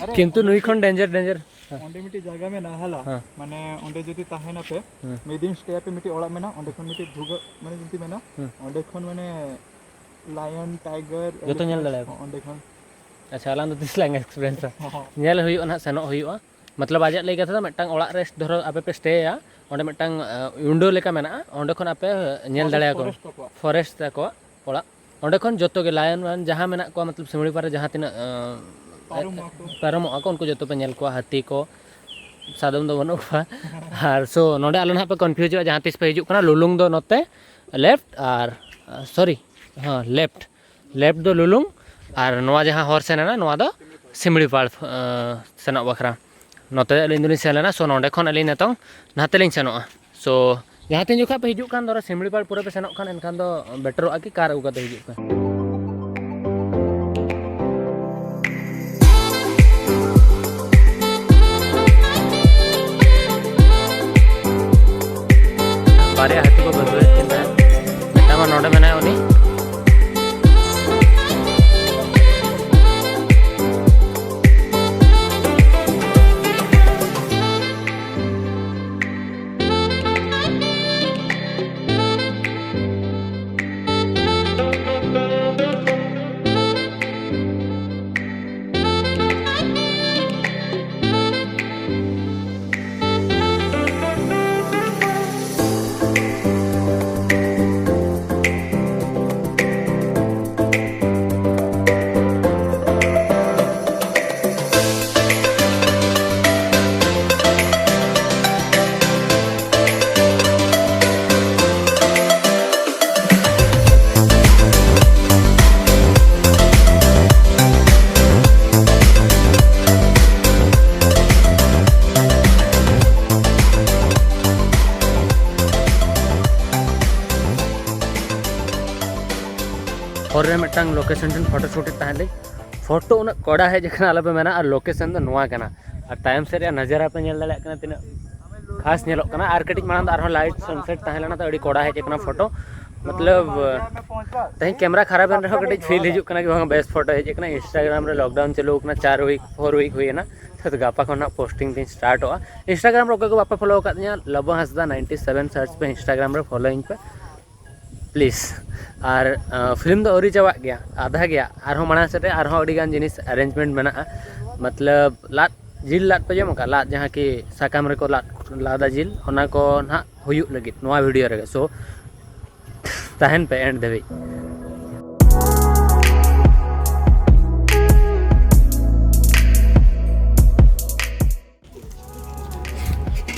ᱟᱨᱮ, ᱠᱤᱱᱛᱩ ᱚᱸᱰᱮ ᱱᱩᱭ ᱢᱤᱫᱴᱤᱡ, ᱠᱷᱚᱱ ᱰᱮᱧᱡᱟᱨ ᱰᱮᱧᱡᱟᱨ᱾ ᱚᱸᱰᱮ ᱢᱤᱫᱴᱤᱡ ᱡᱟᱭᱜᱟ ᱢᱮᱱᱟᱜᱼᱟ, ᱦᱟᱞᱟ᱾ ᱦᱮᱸ᱾ ᱢᱟᱱᱮ ᱚᱸᱰᱮ ᱡᱩᱫᱤ ᱛᱟᱦᱮᱱᱟᱯᱮ, ᱦᱮᱸ᱾ ᱢᱤᱫ ᱫᱤᱱ ᱥᱴᱮ ᱟᱯᱮ, ᱢᱤᱫᱴᱤᱡ ᱚᱲᱟᱜ ᱢᱮᱱᱟᱜᱼᱟ, ᱚᱸᱰᱮ ᱠᱷᱚᱱ ᱢᱤᱫᱴᱤᱡ ᱵᱷᱩᱜᱟᱹᱜ, ᱢᱟᱱᱮ ᱡᱩᱫᱤ ᱢᱮᱱᱟ, ᱦᱮᱸ᱾ ᱚᱸᱰᱮ ᱠᱷᱚᱱ ᱢᱟᱱᱮ ᱞᱟᱭᱚᱱ, ᱴᱟᱭᱜᱟᱨ, ᱡᱚᱛᱚ ᱧᱮᱞ ᱮᱞᱤᱯᱷᱮᱱᱴ, ᱫᱟᱲᱮᱭᱟᱠᱚ᱾ ᱚᱸᱰᱮ ᱠᱷᱚᱱ᱾ ᱟᱪᱪᱷᱟ, ᱟᱞᱟᱝ ᱫᱚ ᱛᱤᱥ ᱞᱟᱝ ᱮᱠᱥᱯᱤᱨᱤᱭᱮᱱᱥᱟ? ᱦᱚᱸ᱾ ᱧᱮᱞ ᱦᱩᱭᱩᱜᱼᱟ ᱱᱟᱦᱟᱜ, ᱥᱮᱱᱚᱜ ᱦᱩᱭᱩᱜᱼᱟ᱾ ᱢᱚᱛᱞᱚᱵ ᱟᱡᱟᱜ ᱞᱟᱹᱭ ᱠᱟᱛᱷᱟ ᱫᱚ ᱢᱤᱫᱴᱟᱝ ᱚᱲᱟᱜ ᱨᱮ ᱫᱷᱚᱨᱚ ᱟᱯᱮ ᱯᱮ ᱥᱴᱮᱭᱟ, ᱚᱸᱰᱮ ᱢᱤᱫᱴᱟᱝ, ᱟ, ᱩᱭᱤᱱᱰᱳ ᱞᱮᱠᱟ ᱢᱮᱱᱟᱜᱼᱟ, ᱚᱸᱰᱮ ᱠᱷᱚᱱ ᱟᱯᱮ ᱧᱮᱞ ᱯᱷᱚᱨᱮᱥᱴ, ᱫᱟᱲᱮᱭᱟᱠᱚᱣᱟ᱾ ᱯᱷᱚᱨᱮᱥᱴ ᱛᱟᱠᱚᱣᱟᱜ᱾ ᱯᱷᱚᱨᱮᱥᱴ ᱛᱟᱠᱚᱣᱟᱜ ᱚᱲᱟᱜ, ᱚᱸᱰᱮ ᱠᱷᱚᱱ ᱡᱚᱛᱚ ᱜᱮ ᱞᱟᱭᱚᱱ ᱢᱟᱭᱚᱱ ᱡᱟᱦᱟᱸ ᱢᱮᱱᱟᱜ ᱠᱚᱣᱟ, ᱢᱚᱛᱞᱚᱵ ᱥᱤᱢᱲᱤ ᱯᱟᱨ ᱨᱮ ᱡᱟᱦᱟᱸ ᱛᱤᱱᱟᱹᱜ, ᱟ, ᱯᱟᱨᱚᱢᱚᱜᱼᱟ ᱠᱚ᱾ ᱯᱟᱨᱚᱢᱚᱜᱼᱟ ᱠᱚ, ᱩᱱᱠᱩ ᱡᱚᱛᱚ ᱯᱮ ᱧᱮᱞ ᱠᱚᱣᱟ, ᱦᱟᱹᱛᱤ ᱠᱚ, ᱥᱟᱫᱚᱢ ᱫᱚ ᱵᱟᱹᱱᱩᱜ ᱠᱚᱣᱟ᱾ ᱟᱨ so ᱱᱚᱰᱮ ᱟᱞᱚ ᱱᱟᱦᱟᱜ ᱯᱮ ᱠᱚᱱᱯᱷᱤᱭᱩᱡᱚᱜᱼᱟ, ᱡᱟᱦᱟᱸ ᱛᱤᱥ ᱯᱮ ᱦᱤᱡᱩᱜ ᱠᱟᱱᱟ, ᱞᱩᱞᱩᱝ ᱫᱚ ᱱᱚᱛᱮ ᱞᱮᱯᱷᱴ ᱟᱨ, ᱥᱚᱨᱤ, ᱦᱮᱸ, ᱞᱮᱯᱷᱴ, ᱞᱮᱯᱷᱴ ᱫᱚ ᱞᱩᱞᱩᱝ ᱟᱨ ᱱᱚᱣᱟ ᱡᱟᱦᱟᱸ ᱦᱚᱨ ᱥᱮᱱ ᱮᱱᱟ, ᱱᱚᱣᱟ ᱫᱚ ᱥᱤᱢᱲᱤᱯᱟᱲ ᱥᱮᱱᱚᱜ ᱵᱟᱠᱷᱨᱟ᱾ ᱱᱚᱛᱮ ᱟᱹᱞᱤᱧ ᱫᱚᱞᱤᱧ ᱥᱮᱱ ᱞᱮᱱᱟ᱾ So ᱱᱚᱸᱰᱮ ᱠᱷᱚᱱ ᱟᱹᱞᱤᱧ ᱱᱤᱛᱚᱝ ᱱᱟᱛᱮ ᱞᱤᱧ ᱥᱮᱱᱚᱜᱼᱟ᱾ So ᱡᱟᱦᱟᱸ ᱛᱤᱱ ᱡᱚᱠᱷᱚᱱ ᱯᱮ ᱦᱤᱡᱩᱜ ᱠᱷᱟᱱ, ᱫᱷᱚᱨᱚ ᱥᱤᱢᱲᱤᱯᱟᱲ ᱯᱩᱨᱟᱹ ᱯᱮ ᱥᱮᱱᱚᱜ ᱠᱷᱟᱱ, ᱮᱱᱠᱷᱟᱱ ᱫᱚ ᱵᱮᱴᱟᱨᱚᱜᱼᱟ ᱠᱤ ᱠᱟᱨ ᱟᱹᱜᱩ ᱠᱟᱛᱮ ᱦᱤᱡᱩᱜ ᱯᱮ᱾ ᱵᱟᱨᱭᱟ ᱦᱟᱹᱛᱤ ᱠᱚ ᱵᱟᱹᱜᱷᱟᱹᱣᱮᱫ ᱠᱤᱱ ᱛᱟᱦᱮᱸᱫ᱾ ᱢᱤᱫᱴᱟᱝ ᱢᱟ ᱱᱚᱰᱮ ᱢᱮᱱᱟᱭᱟ ᱩᱱᱤ᱾ ᱦᱚᱨ ᱨᱮ ᱢᱤᱫᱴᱟᱝ ᱞᱳᱠᱮᱥᱚᱱ ᱴᱷᱮᱱ ᱯᱷᱳᱴᱳ ᱥᱩᱴ ᱮᱫ ᱛᱟᱦᱮᱸᱫ ᱞᱤᱧ᱾ ᱯᱷᱳᱴᱳ ᱩᱱᱟᱹᱜ ᱠᱚᱲᱟ ᱦᱮᱡ ᱟᱠᱟᱱᱟ, ᱟᱞᱚᱯᱮ ᱢᱮᱱᱟ᱾ ᱟᱨ ᱞᱳᱠᱮᱥᱚᱱ ᱫᱚ ᱱᱚᱣᱟ ᱠᱟᱱᱟ᱾ ᱟᱨ ᱛᱟᱭᱚᱢ ᱥᱮᱫ ᱨᱮᱭᱟᱜ ᱱᱟᱡᱟᱨᱟ ᱯᱮ ᱧᱮᱞ ᱫᱟᱲᱮᱭᱟᱜ ᱠᱟᱱᱟ, ᱛᱤᱱᱟᱹᱜ ᱠᱷᱟᱥ ᱧᱮᱞᱚᱜ ᱠᱟᱱᱟ᱾ ᱟᱨ ᱠᱟᱹᱴᱤᱡ ᱢᱟᱲᱟᱝ ᱫᱚ ᱟᱨᱦᱚᱸ ᱞᱟᱭᱤᱴ ᱥᱟᱱᱥᱮᱴ ᱛᱟᱦᱮᱸ ᱞᱮᱱᱟ, ᱛᱚ ᱟᱹᱰᱤ ᱠᱚᱲᱟ ᱦᱮᱡ ᱟᱠᱟᱱᱟ ᱯᱷᱳᱴᱳ᱾ ᱢᱚᱛᱞᱚᱵ, ᱛᱮᱦᱮᱧ ᱠᱮᱢᱮᱨᱟ ᱠᱷᱟᱨᱟᱯ ᱮᱱ ᱨᱮᱦᱚᱸ ᱠᱟᱹᱴᱤᱡ ᱯᱷᱤᱞ ᱦᱤᱡᱩᱜ ᱠᱟᱱᱟ ᱠᱤ ᱵᱟᱝ, ᱵᱮᱥ ᱯᱷᱳᱴᱳ ᱦᱮᱡ ᱟᱠᱟᱱᱟ᱾ ᱤᱱᱥᱴᱟᱜᱨᱟᱢ ᱨᱮ ᱞᱚᱠᱰᱟᱣᱩᱱ ᱪᱟᱹᱞᱩ ᱟᱠᱟᱱᱟ, ᱪᱟᱨ ᱩᱭᱤᱠ ᱯᱷᱳᱨ ᱩᱭᱤᱠ ᱦᱩᱭᱮᱱᱟ᱾ ᱛᱚ ᱜᱟᱯᱟ ᱠᱷᱚᱱ ᱦᱟᱸᱜ ᱯᱳᱥᱴᱤᱝ ᱛᱤᱧ ᱥᱴᱟᱨᱴᱚᱜᱼᱟ᱾ ᱤᱱᱥᱴᱟᱜᱨᱟᱢ ᱨᱮ ᱚᱠᱚᱭ ᱠᱚ ᱵᱟᱯᱮ ᱯᱷᱚᱞᱳ ᱟᱠᱟᱫ ᱛᱤᱧᱟ, ᱞᱚᱵᱚ ᱦᱟᱸᱥᱫᱟ ᱱᱟᱭᱤᱱᱴᱤ ᱥᱮᱵᱷᱮᱱ ᱥᱟᱨᱪ ᱯᱮ ᱤᱱᱥᱴᱟᱜᱨᱟᱢ ᱨᱮ, ᱯᱷᱚᱞᱳᱭᱤᱧ ᱯᱮ ᱯᱞᱤᱡᱽ᱾ ᱟᱨ ᱯᱷᱤᱞᱢ ᱫᱚ ᱟᱹᱣᱨᱤ ᱪᱟᱵᱟᱜ ᱜᱮᱭᱟ, ᱟᱫᱷᱟ ᱜᱮᱭᱟ᱾ ᱟᱨᱦᱚᱸ ᱢᱟᱲᱟᱝ ᱥᱮᱫ ᱨᱮ ᱟᱨᱦᱚᱸ ᱟᱹᱰᱤ ᱜᱟᱱ ᱡᱤᱱᱤᱥ ᱟᱨᱮᱧᱡᱽᱢᱮᱱᱴ ᱢᱮᱱᱟᱜᱼᱟ᱾ ᱢᱚᱛᱞᱚᱵ, ᱞᱟᱫ, ᱡᱤᱞ ᱞᱟᱫ ᱯᱮ ᱡᱚᱢ ᱟᱠᱟᱫ? ᱞᱟᱫ, ᱡᱟᱦᱟᱸ ᱠᱤ ᱥᱟᱠᱟᱢ ᱨᱮᱠᱚ ᱞᱟᱫ, ᱞᱟᱫᱟ ᱡᱤᱞ, ᱚᱱᱟ ᱠᱚ ᱱᱟᱦᱟᱜ ᱦᱩᱭᱩᱜ ᱞᱟᱹᱜᱤᱫ ᱱᱚᱣᱟ ᱵᱷᱤᱰᱤᱭᱳ ᱨᱮᱜᱮ᱾ ᱥᱳ ᱛᱟᱦᱮᱱ ᱯᱮ ᱮᱱᱰ ᱫᱷᱟᱹᱵᱤᱡ᱾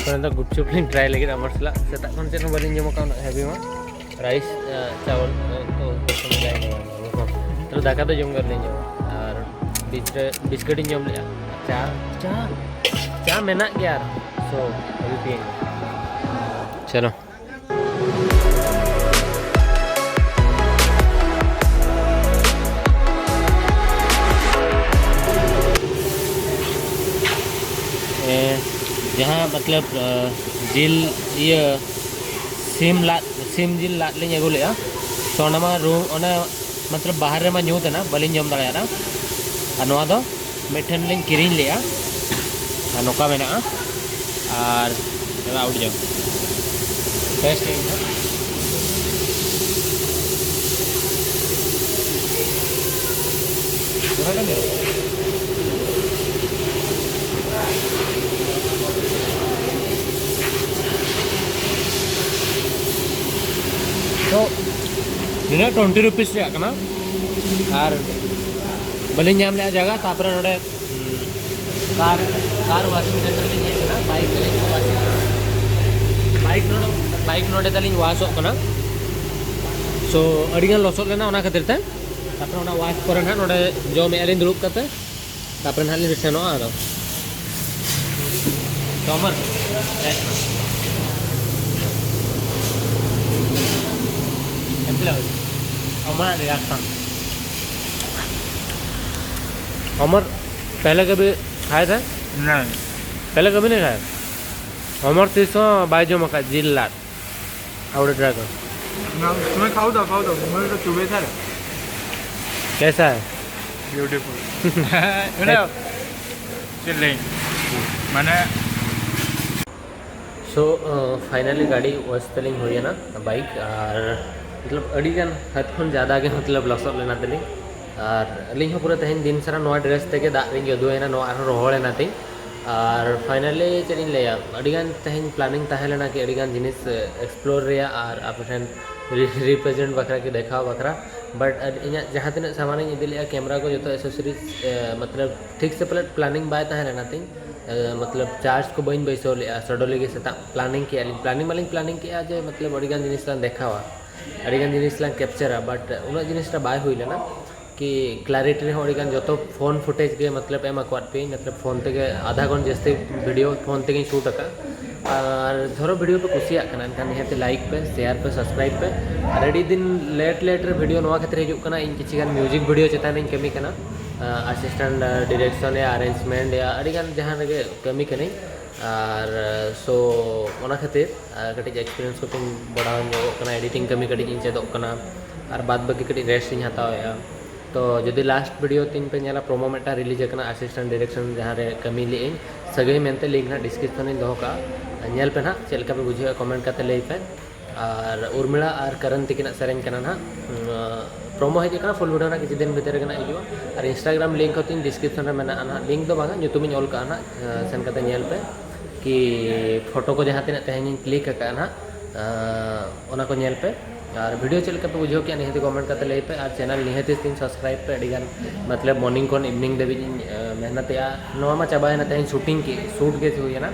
ᱛᱚ ᱱᱤᱛᱚᱜ ᱜᱩᱯᱪᱩᱯ ᱞᱤᱧ ᱴᱨᱟᱭ ᱞᱟᱹᱜᱤᱫ ᱟᱢᱟᱨ ᱥᱟᱞᱟᱜ᱾ ᱥᱮᱛᱟᱜ ᱠᱷᱚᱱ ᱪᱮᱫ ᱦᱚᱸ ᱵᱟᱹᱞᱤᱧ ᱡᱚᱢ ᱟᱠᱟᱫᱟ ᱩᱱᱟᱹᱜ ᱦᱮᱵᱤ ᱢᱟ᱾ ᱨᱟᱭᱤᱥ, ᱪᱟᱣᱟᱞ, ᱛᱚ ᱜᱩᱯᱪᱩᱯ ᱞᱤᱧ ᱴᱨᱟᱭ ᱞᱟᱹᱜᱤᱫ᱾ ᱫᱟᱠᱟ ᱫᱚ ᱡᱚᱢ ᱠᱟᱛᱮ ᱞᱤᱧ ᱡᱚᱢᱟ, ᱟᱨ ᱵᱤᱥ-, ᱵᱤᱥᱠᱩᱴ ᱤᱧ ᱡᱚᱢ ᱞᱮᱜᱼᱟ᱾ ᱪᱟ, ᱪᱟ, ᱪᱟ ᱢᱮᱱᱟᱜ ᱜᱮᱭᱟ ᱟᱨ᱾ So, ᱟᱹᱜᱩ ᱯᱮᱭᱟᱹᱧ᱾ ᱪᱚᱞᱚ᱾ ᱮ, ᱡᱟᱦᱟᱸ ᱢᱚᱛᱞᱚᱵ, ᱮ, ᱡᱤᱞ, ᱤᱭᱟᱹ, ᱥᱤᱢ ᱞᱟᱫ, ᱥᱤᱢ ᱡᱤᱞ ᱞᱟᱫ ᱞᱤᱧ ᱟᱹᱜᱩ ᱞᱮᱜᱼᱟ᱾ ᱛᱚ ᱚᱱᱟ ᱢᱟ ᱨᱩ-, ᱚᱱᱟ ᱢᱚᱛᱞᱚᱵ ᱵᱟᱦᱟᱨ ᱨᱮᱢᱟ ᱧᱩᱛ ᱮᱱᱟ, ᱵᱟᱹᱞᱤᱧ ᱡᱚᱢ ᱫᱟᱲᱮᱭᱟᱫᱟ᱾ ᱟᱨ ᱱᱚᱣᱟ ᱫᱚ ᱢᱤᱫᱴᱷᱮᱱ ᱞᱤᱧ ᱠᱤᱨᱤᱧ ᱞᱮᱜᱼᱟ, ᱟᱨ ᱱᱚᱝᱠᱟ ᱢᱮᱱᱟᱜᱼᱟ᱾ ᱟᱨ ᱪᱟᱞᱟᱣ ᱟᱹᱰᱤ ᱡᱳᱨ᱾ ᱵᱮᱥ ᱴᱷᱤᱠ ᱜᱮᱭᱟ᱾ ᱛᱚ, ᱱᱤᱱᱟᱹᱜ twenty rupees ᱨᱮᱭᱟᱜ ᱠᱟᱱᱟ᱾ ᱟᱨ ᱵᱟᱹᱞᱤᱧ ᱧᱟᱢ ᱞᱮᱜᱼᱟ ᱡᱟᱭᱜᱟ, ᱛᱟᱨᱯᱚᱨᱮ ᱱᱚᱰᱮ ᱠᱟᱨ, ᱠᱟᱨ washing center ᱞᱤᱧ ᱦᱮᱡ ᱮᱱᱟ, ᱵᱟᱭᱤᱠ ᱛᱮᱞᱤᱧ washing ᱮᱫᱟ᱾ ᱵᱟᱭᱤᱠ ᱱᱚᱰᱮ, ᱵᱟᱭᱤᱠ ᱱᱚᱰᱮ ᱛᱟᱞᱤᱧ ᱣᱟᱥᱚᱜ ᱠᱟᱱᱟ᱾ So, ᱟᱹᱰᱤᱜᱟᱱ ᱞᱚᱥᱚᱫ ᱞᱮᱱᱟ, ᱚᱱᱟ ᱠᱷᱟᱹᱛᱤᱨ ᱛᱮ᱾ ᱛᱟᱨᱯᱚᱨᱮ ᱚᱱᱟ ᱣᱟᱥ ᱯᱚᱨᱮ ᱱᱟᱦᱟᱜ ᱱᱚᱰᱮ ᱡᱚᱢᱮᱫᱼᱟ ᱞᱤᱧ ᱫᱩᱲᱩᱵ ᱠᱟᱛᱮ, ᱛᱟᱨᱯᱚᱨᱮ ᱱᱟᱦᱟᱜ ᱞᱤᱧ ᱥᱮᱱᱚᱜᱼᱟ ᱟᱫᱚ᱾ ᱛᱚ ᱚᱢᱚᱨ, ᱪᱮᱫ ᱞᱮᱠᱟ ᱦᱩᱭ? ᱚᱢᱚᱨᱟᱜ reaction᱾ ᱚᱢᱚᱨ ᱯᱮᱦᱞᱮ ᱠᱟᱵᱷᱤ ᱠᱷᱟᱭᱟ ᱛᱷᱟ? ᱱᱟᱭ᱾ ᱯᱮᱦᱞᱮ ᱠᱟᱵᱷᱤ ᱱᱟᱦᱤᱸ ᱠᱷᱟᱭᱟ? ᱚᱢᱚᱨ ᱛᱤᱥ ᱦᱚᱸ ᱵᱟᱭ ᱡᱚᱢ ᱟᱠᱟᱫ ᱡᱤᱞ ᱞᱟᱫ᱾ ᱟᱣᱲᱮ ᱰᱨᱟᱜᱚᱱ᱾ ᱱᱟ, ᱛᱩᱢᱮ ᱠᱷᱟᱣ ᱫᱟ, ᱠᱷᱟᱣ ᱫᱟ, ᱢᱩᱡᱷᱮ ᱛᱚ ᱪᱩᱵᱷᱮ ᱛᱷᱟ ᱨᱮ᱾ ᱠᱮᱥᱟ ᱦᱟᱭ? ᱵᱤᱭᱩᱴᱤᱯᱷᱩᱞ᱾ ᱢᱟᱱᱮ, ᱪᱮᱫ ᱞᱟᱹᱭ? ᱢᱟᱱᱮ, So, ᱯᱷᱟᱭᱱᱟᱞᱤ ᱜᱟᱹᱰᱤ ᱣᱟᱥ ᱛᱟᱹᱞᱤᱧ ᱦᱩᱭᱮᱱᱟ, ᱵᱟᱭᱤᱠ, ᱟᱨ ᱢᱚᱛᱞᱚᱵ ᱟᱹᱰᱤᱜᱟᱱ ᱦᱟᱫ ᱠᱷᱚᱱ ᱡᱟᱫᱟ ᱜᱮ ᱢᱚᱛᱞᱚᱵ ᱞᱚᱥᱚᱫ ᱞᱮᱱᱟ ᱛᱟᱹᱞᱤᱧ᱾ ᱟᱨ ᱟᱹᱞᱤᱧ ᱦᱚᱸ ᱯᱩᱨᱟᱹ ᱛᱮᱦᱮᱧ ᱫᱤᱱ ᱥᱟᱨᱟ ᱱᱚᱣᱟ dress ᱛᱮᱜᱮ ᱫᱟᱜ ᱨᱤᱧ ᱜᱟᱹᱫᱩᱣᱟᱹᱭᱮᱱᱟ, ᱱᱚᱣᱟ ᱟᱨᱦᱚᱸ ᱨᱚᱦᱚᱲᱮᱱᱟ ᱛᱤᱧ᱾ ᱟᱨ ᱯᱷᱟᱭᱱᱟᱞᱤ ᱪᱮᱫ ᱤᱧ ᱞᱟᱹᱭᱟ, ᱟᱹᱰᱤᱜᱟᱱ ᱛᱮᱦᱮᱧ planning ᱛᱟᱦᱮᱸ ᱞᱮᱱᱟ ᱠᱤ ᱟᱹᱰᱤᱜᱟᱱ ᱡᱤᱱᱤᱥ explore ᱨᱮᱭᱟᱜ ᱟᱨ ᱟᱯᱮ ᱴᱷᱮᱱ ᱨᱤ-, represent ᱵᱟᱠᱷᱨᱟ ᱠᱤ ᱫᱮᱠᱷᱟᱣ ᱵᱟᱠᱷᱨᱟ᱾ But ᱤᱧᱟᱹᱜ ᱡᱟᱦᱟᱸ ᱛᱤᱱᱟᱹᱜ ᱥᱟᱢᱟᱱᱤᱧ ᱤᱫᱤ ᱞᱮᱜᱼᱟ, camera ᱠᱚ ᱡᱚᱛᱚ accessories, ᱮ, ᱢᱚᱛᱞᱚᱵ ᱴᱷᱤᱠ ᱥᱮ ᱯᱟᱞᱮᱫ planning ᱵᱟᱭ ᱛᱟᱦᱮᱸ ᱞᱮᱱᱟ ᱛᱤᱧ᱾ ᱮ, ᱢᱚᱛᱞᱚᱵ charge ᱠᱚ ᱵᱟᱹᱧ ᱵᱟᱹᱭᱥᱟᱹᱣ ᱞᱮᱜᱼᱟ, suddenly ᱜᱮ ᱥᱮᱛᱟᱜ planning ᱠᱮᱜᱼᱟ ᱞᱤᱧ᱾ Planning ᱢᱟᱞᱤᱧ planning ᱠᱮᱜᱼᱟ ᱡᱮ ᱢᱚᱛᱞᱚᱵ ᱟᱹᱰᱤᱜᱟᱱ ᱡᱤᱱᱤᱥ ᱞᱟᱝ ᱫᱮᱠᱷᱟᱣᱟ, ᱟᱹᱰᱤᱜᱟᱱ ᱡᱤᱱᱤᱥ ᱞᱟᱝ captureᱟ, but ᱩᱱᱟᱹᱜ ᱡᱤᱱᱤᱥᱴᱟ ᱵᱟᱭ ᱦᱩᱭ ᱞᱮᱱᱟ᱾ ᱠᱤ clarity ᱨᱮᱦᱚᱸ ᱟᱹᱰᱤ ᱜᱟᱱ ᱡᱚᱛᱚ phone footage ᱜᱮ ᱢᱚᱛᱞᱚᱵ ᱮᱢ ᱟᱠᱟᱫ ᱯᱮᱭᱟᱹᱧ, ᱢᱚᱛᱞᱚᱵ phone ᱛᱮᱜᱮ ᱟᱫᱷᱟ ᱜᱷᱚᱱ ᱡᱟᱹᱥᱛᱤ video phone ᱛᱮᱜᱮᱧ shoot ᱟᱠᱟᱫᱼᱟ᱾ ᱟᱨ ᱫᱷᱚᱨᱚ video ᱯᱮ ᱠᱩᱥᱤᱭᱟᱜ ᱠᱟᱱᱟ, ᱮᱱᱠᱷᱟᱱ ᱱᱤᱦᱟᱹᱛ like ᱯᱮ, share ᱯᱮ, subscribe ᱯᱮ᱾ ᱟᱨ ᱟᱹᱰᱤ ᱫᱤᱱ late late ᱨᱮ video ᱱᱚᱣᱟ ᱠᱷᱟᱹᱛᱤᱨ ᱦᱤᱡᱩᱜ ᱠᱟᱱᱟ, ᱤᱧ ᱠᱤᱪᱷᱩ ᱜᱟᱱ music video ᱪᱮᱛᱟᱱ ᱨᱤᱧ ᱠᱟᱹᱢᱤ ᱠᱟᱱᱟ, assistant direction ᱭᱟ, arrangement ᱭᱟ, ᱟᱹᱰᱤ ᱜᱟᱱ ᱡᱟᱦᱟᱸ ᱨᱮᱜᱮ ᱠᱟᱹᱢᱤ ᱠᱟᱹᱱᱟᱹᱧ᱾ ᱟᱨ so ᱚᱱᱟ ᱠᱷᱟᱹᱛᱤᱨ ᱟᱨ ᱠᱟᱹᱴᱤᱡ experience ᱠᱚᱛᱤᱧ ᱵᱟᱲᱦᱟᱣ ᱧᱚᱜᱚᱜ ᱠᱟᱱᱟ, editing ᱠᱟᱹᱢᱤ ᱠᱟᱹᱴᱤᱡ ᱤᱧ ᱪᱮᱫᱚᱜ ᱠᱟᱱᱟ, ᱟᱨ ᱵᱟᱫ ᱵᱟᱹᱠᱤ ᱠᱟᱹᱴᱤᱡ rest ᱤᱧ ᱦᱟᱛᱟᱣᱮᱫᱼᱟ᱾ ᱛᱚ ᱡᱩᱫᱤ last video ᱛᱤᱧ ᱯᱮ ᱧᱮᱞᱟ, promo ᱢᱤᱫᱴᱟᱝ release ᱟᱠᱟᱱᱟ assistant direction, ᱡᱟᱦᱟᱸ ᱨᱮ ᱠᱟᱹᱢᱤ ᱞᱮᱫ ᱟᱹᱧ, ᱥᱟᱹᱜᱟᱹᱭ ᱢᱮᱱᱛᱮ, link ᱱᱟᱦᱟᱜ description ᱨᱤᱧ ᱫᱚᱦᱚ ᱠᱟᱜᱼᱟ, ᱧᱮᱞ ᱯᱮ ᱱᱟᱦᱟᱜ ᱪᱮᱫ ᱞᱮᱠᱟ ᱯᱮ ᱵᱩᱡᱷᱟᱹᱣᱟ, comment ᱠᱟᱛᱮ ᱞᱟᱹᱭ ᱯᱮ᱾ ᱟᱨ ᱩᱨᱢᱤᱞᱟ ᱟᱨ ᱠᱟᱨᱚᱱ ᱛᱤᱠᱤᱱᱟᱜ ᱥᱮᱨᱮᱧ ᱠᱟᱱᱟ ᱱᱟᱦᱟᱜ᱾ ᱩᱸ, promo ᱦᱮᱡ ᱟᱠᱟᱱᱟ, full video ᱱᱟᱦᱟᱜ ᱠᱤᱪᱷᱩ ᱫᱤᱱ ᱵᱷᱤᱛᱤᱨ ᱨᱮᱜᱮ ᱱᱟᱦᱟᱜ ᱦᱤᱡᱩᱜᱼᱟ᱾ ᱟᱨ Instagram link ᱦᱚᱸ ᱛᱤᱧ description ᱨᱮ ᱢᱮᱱᱟᱜᱼᱟ ᱱᱟᱦᱟᱜ, link ᱫᱚ ᱵᱟᱝᱟ, ᱧᱩᱛᱩᱢᱤᱧ ᱚᱞ ᱠᱟᱜᱼᱟ ᱱᱟᱦᱟᱜ, ᱥᱮᱱ ᱠᱟᱛᱮ ᱧᱮᱞ ᱯᱮ᱾ ᱠᱤ photo ᱠᱚ ᱡᱟᱦᱟᱸ ᱛᱤᱱᱟᱹᱜ ᱛᱮᱦᱮᱧᱤᱧ click ᱟᱠᱟᱫᱼᱟ ᱱᱟᱦᱟᱜ, ᱚᱱᱟ ᱠᱚ ᱧᱮᱞ ᱯᱮ᱾ ᱟᱨ video ᱪᱮᱫ ᱞᱮᱠᱟ ᱯᱮ ᱵᱩᱡᱷᱟᱹᱣ ᱠᱮᱜᱼᱟ, ᱱᱤᱦᱟᱹᱛ comment ᱠᱟᱛᱮ ᱞᱟᱹᱭ ᱯᱮ᱾ ᱟᱨ channel ᱱᱤᱦᱟᱹᱛ ᱛᱤᱧ subscribe ᱯᱮ᱾ ᱟᱹᱰᱤ ᱜᱟᱱ ᱢᱚᱛᱞᱚᱵ morning ᱠᱷᱚᱱ evening ᱫᱷᱟᱹᱵᱤᱡ ᱤᱧ, ᱟᱸ, ᱢᱮᱦᱱᱚᱛᱮᱜᱼᱟ᱾ ᱱᱚᱣᱟ ᱢᱟ ᱪᱟᱵᱟᱭᱮᱱᱟ, ᱛᱮᱦᱮᱧ shooting ᱠᱮᱫ, shoot ᱜᱮ ᱦᱩᱭᱮᱱᱟ,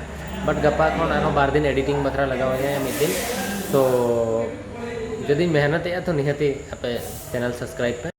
but ᱜᱟᱯᱟ ᱠᱷᱚᱱ ᱟᱨᱦᱚᱸ ᱵᱟᱨ ᱫᱤᱱ editing ᱵᱟᱠᱷᱨᱟ ᱞᱟᱜᱟᱣ ᱤᱧᱟᱹ ᱢᱤᱫ ᱫᱤᱱ᱾ ᱛᱚ ᱡᱩᱫᱤᱧ ᱢᱮᱦᱱᱚᱛᱮᱜᱼᱟ, ᱛᱚ ᱱᱤᱦᱟᱹᱛᱤ ᱟᱯᱮ channel subscribe ᱯᱮ᱾